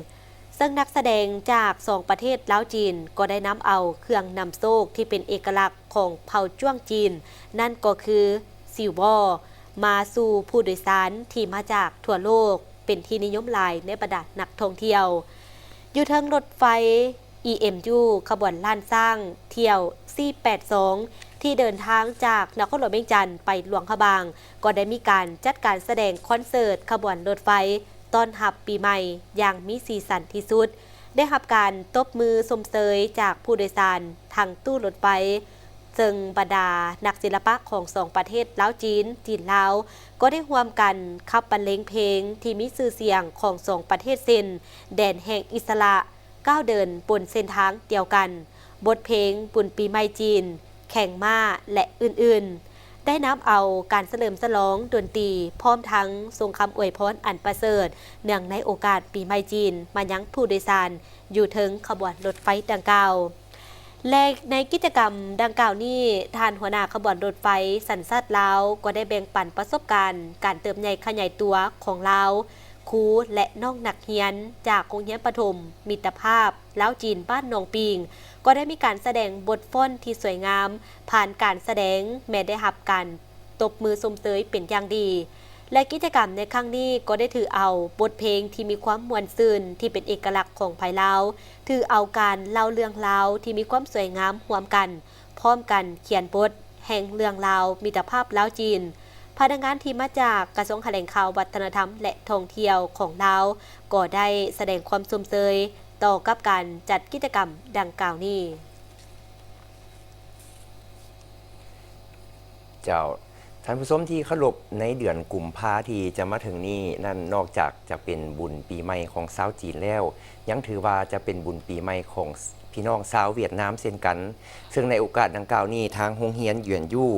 ເຊິ່ງນັກສະແດງຈາກສອງປະເທດລາວຈີນ ກໍໄດ້ນຳເອົາເຄື່ອງນຳໂຊກທີ່ເປັນເອກະລັກຂອງເຜົ່າຈ້ວງຈີນ, ນັ້ນກໍຄື ຊິວວໍ ມາສູ່ຜູ້ໂດຍສານທີ່ມາຈາກທົ່ວໂລກ ເປັນທີ່ນິຍົມຫຼາຍໃນບັນດານັກທ່ອງທ່ຽວ. ຢູ່ເທິງລົດໄຟ ອີເອັມຢູ ຂະບວນລ້ານຊ້າງ ທ່ຽວສີ່ແປດສອງ ທີ່ເດີນທາງຈາກນະຄອນຫຼວງວຽງຈັນໄປຫຼວງພະບາງ ກໍໄດ້ມີການຈັດການສະແດງຄອນເສີດຂະບວນລົດໄຟຕ້ອນຮັບປີໃໝ່ຢ່າງມີສີສັນທີ່ສຸດ, ໄດ້ຮັບການຕົບມືຊົມເຊີຍຈາກຜູ້ໂດຍສານທັງຕູ້ລົດໄຟ, ເຊິ່ງບັນດານັກສິລະປະຂອງສອງປະເທດລາວ-ຈີນ, ຈີນ-ລາວ ກໍໄດ້ຮ່ວມກັນຂັບບັນເລງເພງທີ່ມີຊື່ສຽງຂອງສອງປະເທດ ເຊັ່ນ ແດນແຫ່ງອິດສະຫຼະ, ກ້າວເດີນບົນເສັ້ນທາງດຽວກັນ, ບົດເພງບຸນປີໃໝ່ຈີນ, ແຂ່ງມ້າ ແລະ ອື່ນໆ, ໄດ້ນຳເອົາການສະເຫຼີມສະຫຼອງດົນຕີ ພ້ອມທັງສົ່ງຄຳອວຍພອນອັນປະເສີດ ເນື່ອງໃນໂອກາດປີໃໝ່ຈີນ ມາຍັງຜູ້ໂດຍສານຢູ່ເທິງຂະບວນລົດໄຟດັ່ງກ່າວ. ແລະ ໃນກິດຈະກຳດັ່ງກ່າວນີ້, ທ່ານຫົວໜ້າຂະບວນລົດໄຟສັນຊາດລາວ ກໍໄດ້ແບ່ງປັນປະສົບການການເຕີບໃຫຍ່ຂະຫຍາຍຕົວຂອງລາວ, ຄູ ແລະ ນ້ອງນັກຮຽນຈາກໂຮງຮຽນປະຖົມມິດຕະພາບລາວ-ຈີນ ບ້ານໜອງປີງ ກໍໄດ້ມີການສະແດງບົດຟ້ອນທີ່ສວຍງາມ, ຜ່ານການສະແດງແມ່ນໄດ້ຮັບການຕົບມືຊົມເຊີຍເປັນຢ່າງດີ ແລະ ກິດຈະກຳໃນຄັ້ງນີ້ກໍໄດ້ຖືເອົາບົດເພງທີ່ມີຄວາມມ່ວນຊື່ນ ທີ່ເປັນເອກະລັກຂອງໄທລາວ, ຖືເອົາການເລົ່າເລື່ອງລາວທີ່ມີຄວາມສວຍງາມຮ່ວມກັນ, ພ້ອມກັນຂຽນບົດແຫ່ງເລື່ອງລາວມິດຕະພາບລາວ-ຈີນ. ພະນັກງານທີ່ມາຈາກກະຊວງຖະແຫຼງຂ່າວ, ວັດທະນະທຳ ແລະ ທ່ອງທ່ຽວຂອງລາວ ກໍໄດ້ສະແດງຄວາມຊົມເຊີຍຕໍ່ກັບການຈັດກິດຈະກຳດັ່ງກ່າວນີ້. ເຈົ້າ ທ່ານຜູ້ຊົມທີ່ເຄົາລົບ, ໃນເດືອນກຸມພາທີ່ຈະມາເຖິງນີ້ນັ້ນ, ນອກຈາກຈະເປັນບຸນປີໃໝ່ຂອງຊາວຈີນແລ້ວ, ຍັງຖືວ່າຈະເປັນບຸນປີໃໝ່ຂອງພີ່ນ້ອງຊາວຫວຽດນາມເຊັ່ນກັນ. ເຊິ່ງໃນໂອກາດດັ່ງກ່າວນີ້, ທາງໂຮງຮຽນຫຍວນຢູ່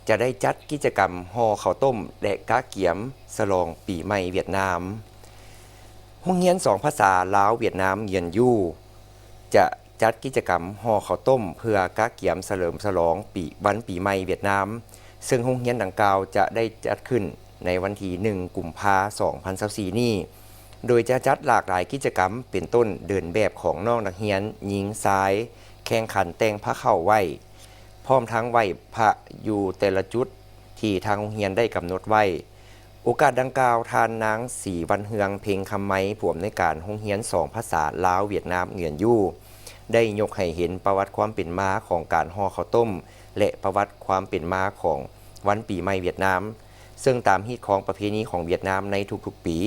ຈະໄດ້ຈັດກິດຈະກຳຫໍ່ເຂົ້າຕົ້ມ ແລະ ກະກຽມສະຫຼອງປີໃໝ່ຫວຽດນາມ. ໂຮງຮຽນສອງພາສາລາວຫວຽດນາມຫຍວນຢູ່ ຈະຈັດກິດຈະກຳຫໍ່ເຂົ້າຕົ້ມ ເພື່ອກະກຽມສະເຫຼີມສະຫຼອງປີ ວັນປີໃໝ່ຫວຽດນາມ, ເຊິ່ງໂຮງຮຽນດັ່ງກ່າວຈະໄດ້ຈັດຂຶ້ນໃນວັນທີໜຶ່ງ ກຸມພາ ສອງພັນຊາວສີ່ນີ້, ໂດຍຈະຈັດຫຼາກຫຼາຍກິດຈະກຳ ເປັນຕົ້ນເດີນແບບຂອງນ້ອງນັກຮຽນຍິງຊາຍ ແຂ່ງຂັນແຕ່ງພາເຂົ້າໄຫວ້ ພ້ອມທັງໄຫວ້ພະຢູ່ແຕ່ລະຈຸດທີ່ທາງໂຮງຮຽນໄດ້ກຳນົດໄວ້. ໂອກາດດັ່ງກ່າວ, ທ່ານນາງ ສີວັນເຮືອງ ເພັງຄຳໄມ ຜູ້ອຳນວຍການໂຮງຮຽນສອງພາສາລາວຫວຽດນາມຫງຽນຢູ່ ໄດ້ຍົກໃຫ້ເຫັນປະຫວັດຄວາມເປັນມາຂອງການຫໍ່ເຂົ້າຕົ້ມ ແລະ ປະຫວັດຄວາມເປັນມາຂອງວັນປີໃໝ່ຫວຽດນາມ, ເຊິ່ງຕາມຮີດຄອງປະເພນີຂອງຫວຽດນາມໃນທຸກໆປີ,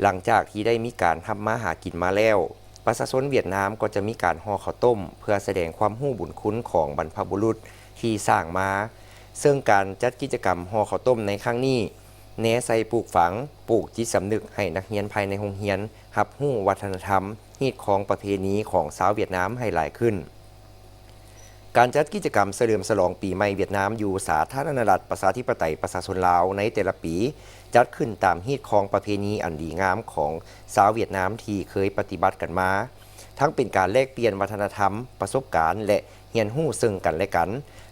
ຫຼັງຈາກທີ່ໄດ້ມີການທຳມາຫາກິນມາແລ້ວ, ປະຊາຊົນຫວຽດນາມກໍຈະມີການຫໍ່ເຂົ້າຕົ້ມ ເພື່ອສະແດງຄວາມຮູ້ບຸນຄຸນຂອງບັນພະບຸລຸດທີ່ສ້າງມາ. ເຊິ່ງການຈັດກິດຈະກຳຫໍ່ເຂົ້າຕົ້ມໃນຄັ້ງນີ້ ແນໃສ່ປູກຝັງ, ປູກຈິດສຳນຶກໃຫ້ນັກຮຽນພາຍໃນໂຮງຮຽນຮັບຮູ້ວັດທະນະທຳ, ຮີດຄອງປະເພນີຂອງຊາວຫວຽດນາມໃຫ້ຫຼາຍຂຶ້ນ. ການຈັດກິດຈະກຳສະເຫຼີມສະຫຼອງປີໃໝ່ຫວຽດນາມຢູ່ສາທາລະນະລັດ ປະຊາທິປະໄຕ ປະຊາຊົນລາວໃນແຕ່ລະປີ ຈັດຂຶ້ນຕາມຮີດຄອງປະເພນີອັນດີງາມຂອງຊາວຫວຽດນາມທີ່ເຄີຍປະຕິບັດກັນມາ, ທັງເປັນການແລກປ່ຽນວັດທະນະທຳ, ປະສົບການ ແລະ ຮຽນຮູ້ເຊິ່ງກັນແລະກັນ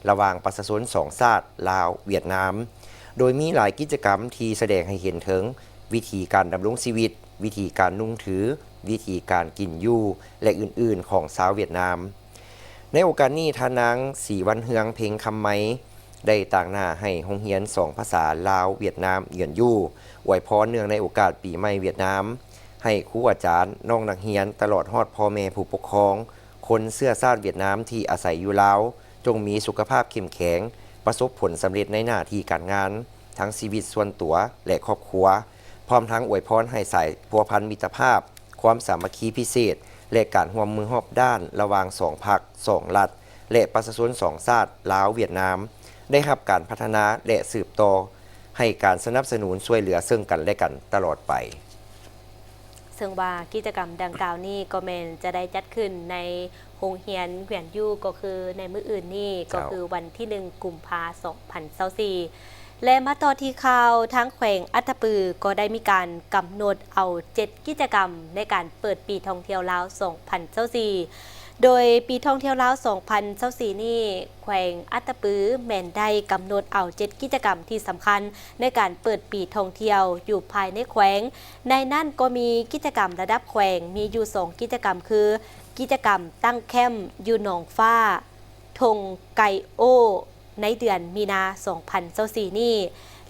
ລະຫວ່າງປະຊາຊົນສອງຊາດ ລາວ-ຫວຽດນາມ, ໂດຍມີຫຼາຍກິດຈະກຳທີ່ສະແດງໃຫ້ເຫັນເຖິງວິທີການດຳລົງຊີວິດ, ວິທີການນຸ່ງຖື, ວິທີການກິນຢູ່ ແລະ ອື່ນໆ ຂອງຊາວຫວຽດນາມ. ໃນໂອກາດນີ້, ທ່ານນາງ ສີວັນເຮືອງ ເພັງຄຳໄມ ໄດ້ຕາງໜ້າໃຫ້ໂຮງຮຽນສອງພາສາລາວ-ຫວຽດນາມເຫງືອນຢູ່ ອວຍພອນເນື່ອງໃນໂອກາດປີໃໝ່ຫວຽດນາມ ໃຫ້ຄູອາຈານ, ນ້ອງນັກຮຽນ, ຕະຫຼອດຮອດພໍ່ແມ່ຜູ້ປົກຄອງ, ຄົນເຊື້ອຊາດຫວຽດນາມທີ່ອາໄສຢູ່ລາວ ຈົ່ງມີສຸຂະພາບເຂັ້ມແຂງ, ປະສົບຜົນສຳເລັດໃນໜ້າທີ່ການງານ, ທັງຊີວິດສ່ວນຕົວ ແລະ ຄອບຄົວ, ພ້ອມທັງອວຍພອນໃຫ້ສາຍພົວພັນມິດຕະພາບ, ຄວາມສາມັກຄີພິເສດ ແລະ ການຮ່ວມມືຮອບດ້ານລະຫວ່າງສອງພັກ, ສອງລັດ ແລະ ປະຊາຊົນສອງຊາດ ລາວ-ຫວຽດນາມ ໄດ້ຮັບການພັດທະນາ ແລະ ສືບຕໍ່ໃຫ້ການສະໜັບສະໜູນຊ່ວຍເຫຼືອເຊິ່ງກັນແລະກັນຕະຫຼອດໄປ. ເຊິ່ງວ່າກິດຈະກຳດັ່ງກ່າວນີ້ກໍແມ່ນຈະໄດ້ຈັດຂຶ້ນໃນໂຮງຮຽນຫວຽນຢູ່ ກໍຄືໃນມື້ອື່ນນີ້ ເຈົ້າ ກໍຄືວັນທີໜຶ່ງ ກຸມພາ ສອງພັນຊາວສີ່ ແລະ ມາຕໍ່ທີ່ຂ່າວ, ທາງແຂວງອັດຕະປືກໍໄດ້ມີການກຳນົດເອົາເຈັດກິດຈະກຳໃນການເປີດປີທ່ອງທ່ຽວລາວ ສອງພັນຊາວສີ່ ໂດຍປີທ່ອງທ່ຽວລາວ ສອງພັນຊາວສີ່ນີ້ ແຂວງອັດຕະປືແມ່ນໄດ້ກຳນົດເອົາເຈັດກິດຈະກຳທີ່ສຳຄັນໃນການເປີດປີທ່ອງທ່ຽວຢູ່ພາຍໃນແຂວງ. ໃນນັ້ນກໍມີກິດຈະກຳລະດັບແຂວງ ມີຢູ່ສອງກິດຈະກຳ ຄື ກິດຈະກຳຕັ້ງແຄ້ມຢູ່ໜອງຟ້າ ທົ່ງໄກໂອ້ ໃນເດືອນມີນາ ສອງພັນຊາວສີ່ນີ້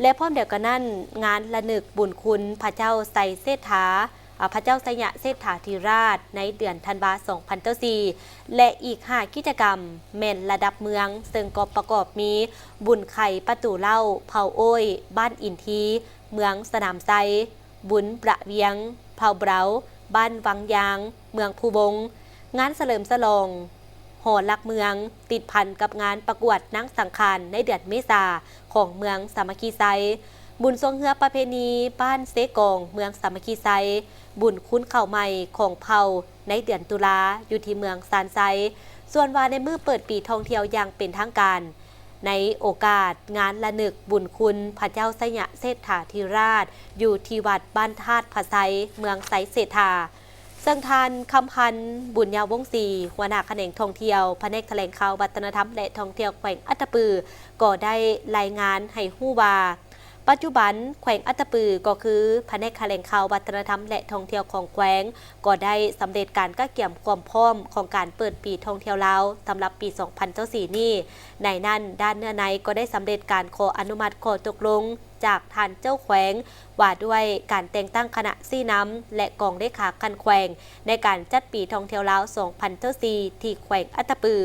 ແລະ ພ້ອມດຽວກັນນັ້ນ ງານລະນຶກບຸນຄຸນພະເຈົ້າໄຊເສດຖາ ອາ ພະເຈົ້າໄຊຍະເສດຖາທິລາດ ໃນເດືອນທັນວາ ສອງພັນຊາວສີ່ ແລະ ອີກຫ້າກິດຈະກຳແມ່ນລະດັບເມືອງ, ເຊິ່ງກໍປະກອບມີ ບຸນໄຄປະຕູເຫຼົ້າ ເຜົ່າໂອ້ຍ ບ້ານອິນທີ ເມືອງສະໜາມໄຊ, ບຸນປະວຽງ ເຜົ່າເບົາ ບ້ານວັງຢາງ ເມືອງພູວົງ, ງານສະເຫຼີມສະຫຼອງຫໍຫຼັກເມືອງ ຕິດພັນກັບງານປະກວດນາງສັງຂານໃນເດືອນເມສາ ຂອງເມືອງສາມັກຄີໄຊ, ບຸນຊ່ວງເຮືອປະເພນີບ້ານເຊກອງ ເມືອງສາມັກຄີໄຊ, ບຸນຄຸນເຂົ້າໃໝ່ຂອງເຜົ່າໃນເດືອນຕຸລາ ຢູ່ທີ່ເມືອງຊານໄຊ. ສ່ວນວ່າໃນມື້ເປີດປີທ່ອງທ່ຽວຢ່າງເປັນທາງການ ໃນໂອກາດງານລະນຶກບຸນຄຸນພະເຈົ້າໄຊຍະເສດຖາທິລາດ ຢູ່ທີ່ວັດບ້ານທາດພະໄຊ ເມືອງໄຊເສດຖາ, ເຊິ່ງທ່ານ ຄຳພັນ ບຸນຍາວົງສີ ຫົວໜ້າຂະແໜງທ່ອງທ່ຽວ ພະແນກຖະແຫຼງຂ່າວ ວັດທະນະທຳ ແລະ ທ່ອງທ່ຽວແຂວງອັດຕະປື ກໍໄດ້ລາຍງານໃຫ້ຮູ້ວ່າ ປັດຈຸບັນແຂວງອັດຕະປື ກໍຄືພະແນກຖະແຫຼງຂ່າວ ວັດທະນະທຳ ແລະ ທ່ອງທ່ຽວຂອງແຂວງ ກໍໄດ້ສຳເລັດການກະກຽມຄວາມພ້ອມຂອງການເປີດປີທ່ອງທ່ຽວລາວ ສຳລັບປີສອງພັນຊາວສີ່ນີ້. ໃນນັ້ນ ດ້ານເນື້ອໃນກໍໄດ້ສຳເລັດການຂໍອະນຸມັດຂໍ້ຕົກລົງຈາກທ່ານເຈົ້າແຂວງ ວ່າດ້ວຍການແຕ່ງຕັ້ງຄະນະຊີ້ນຳ ແລະ ກອງເລຂາຂັ້ນແຂວງ ໃນການຈັດປີທ່ອງທ່ຽວລາວສອງພັນຊາວສີ່ ທີ່ແຂວງອັດຕະປື.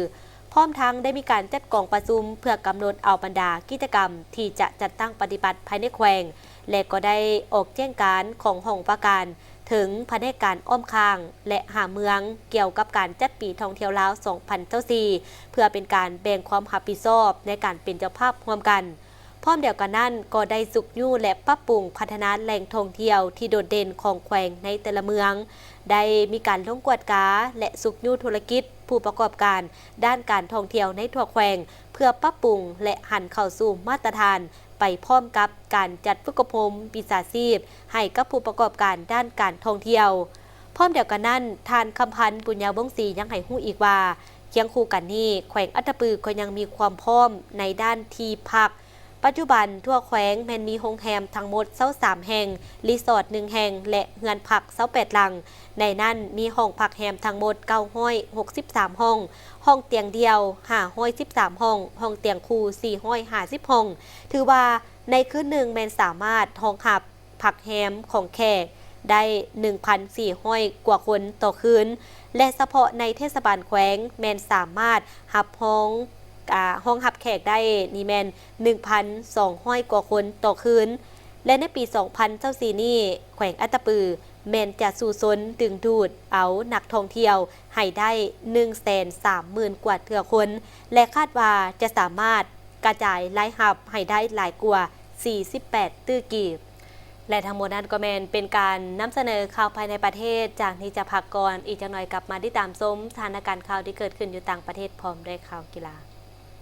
ພ້ອມທັງໄດ້ມີການຈັດກອງປະຊຸມເພື່ອກຳນົດເອົາບັນດາກິດຈະກຳທີ່ຈະຈັດຕັ້ງປະຕິບັດພາຍໃນແຂວງ ແລະ ກໍໄດ້ອອກແຈ້ງການຂອງຫ້ອງວ່າການ ເຖິງພະແນກການອ້ອມຂ້າງ ແລະ ຫາເມືອງ ກ່ຽວກັບການຈັດປີທ່ອງທ່ຽວລາວ ສອງພັນຊາວສີ່ ເພື່ອເປັນການແບ່ງຄວາມຮັບຜິດຊອບໃນການເປັນເຈົ້າພາບຮ່ວມກັນ. ພ້ອມດຽວກັນນັ້ນ ກໍໄດ້ຊຸກຍູ້ ແລະ ປັບປຸງພັດທະນາແຫຼ່ງທ່ອງທ່ຽວທີ່ໂດດເດັ່ນຂອງແຂວງໃນແຕ່ລະເມືອງ, ໄດ້ມີການລົງກວດກາ ແລະ ຊຸກຍູ້ທຸລະກິດຜູ້ປະກອບການດ້ານການທ່ອງທ່ຽວໃນທົ່ວແຂວງ ເພື່ອປັບປຸງ ແລະ ຫັນເຂົ້າສູ່ມາດຕະຖານ ໄປພ້ອມກັບການຈັດຝຶກອົບຮົມວິຊາຊີບໃຫ້ກັບຜູ້ປະກອບການດ້ານການທ່ອງທ່ຽວ. ພ້ອມດຽວກັນນັ້ນ, ທ່ານ ຄຳພັນ ບຸນຍາວົງສີ ຍັງໃຫ້ຮູ້ອີກວ່າ, ຄຽງຄູ່ກັນນີ້, ແຂວງອັດຕະປືກໍຍັງມີຄວາມພ້ອມໃນດ້ານທີ່ພັກ. ປັດຈຸບັນທົ່ວແຂວງແມ່ນມີໂຮງແຮມທັງໝົດຊາວສາມແຫ່ງ, ຣີສອດໜຶ່ງແຫ່ງ ແລະ ເຮືອນພັກຊາວແປດຫຼັງ. ໃນນັ້ນມີຫ້ອງພັກແຮມທັງໝົດເກົ້າຮ້ອຍຫົກສິບສາມຫ້ອງ, ຫ້ອງຕຽງດ່ຽວຫ້າຮ້ອຍສິບສາມຫ້ອງ, ຫ້ອງຕຽງຄູ່ສີ່ຮ້ອຍຫ້າສິບຫ້ອງ. ຖືວ່າໃນຄືນໜຶ່ງແມ່ນສາມາດຮອງຮັບ ພັກແຮມຂອງແຂກໄດ້ໜຶ່ງພັນສີ່ຮ້ອຍກວ່າຄົນຕໍ່ຄືນ ແລະ ສະເພາະໃນເທດສະບານແຂວງແມ່ນສາມາດຮັບຮອງ ອາ ຮອງຮັບແຂກໄດ້ນີ້ແມ່ນໜຶ່ງພັນສອງຮ້ອຍກວ່າຄົນຕໍ່ຄືນ ແລະ ໃນປີສອງພັນຊາວສີ່ນີ້ ແຂວງອັດຕະປືແມ່ນຈະສູ້ຊົນດຶງດູດເອົານັກທ່ອງທ່ຽວໃຫ້ໄດ້ໜຶ່ງແສນສາມໝື່ນກວ່າເທື່ອຄົນ ແລະ ຄາດວ່າຈະສາມາດ ກະຈາຍລາຍຮັບໃຫ້ໄດ້ຫຼາຍກວ່າສີ່ສິບແປດຕື້ກີບ. ແລະ ທັງໝົດນັ້ນກໍແມ່ນເປັນການນຳສະເໜີຂ່າວພາຍໃນປະເທດ. ຈາກນີ້ຈະພັກກ່ອນ, ອີກຈັກໜ່ອຍກັບມາຕິດຕາມຊົມສະຖານະການຂ່າວທີ່ເກີດຂຶ້ນຢູ່ຕ່າງປະເທດ ພ້ອມດ້ວຍຂ່າວກິລາ.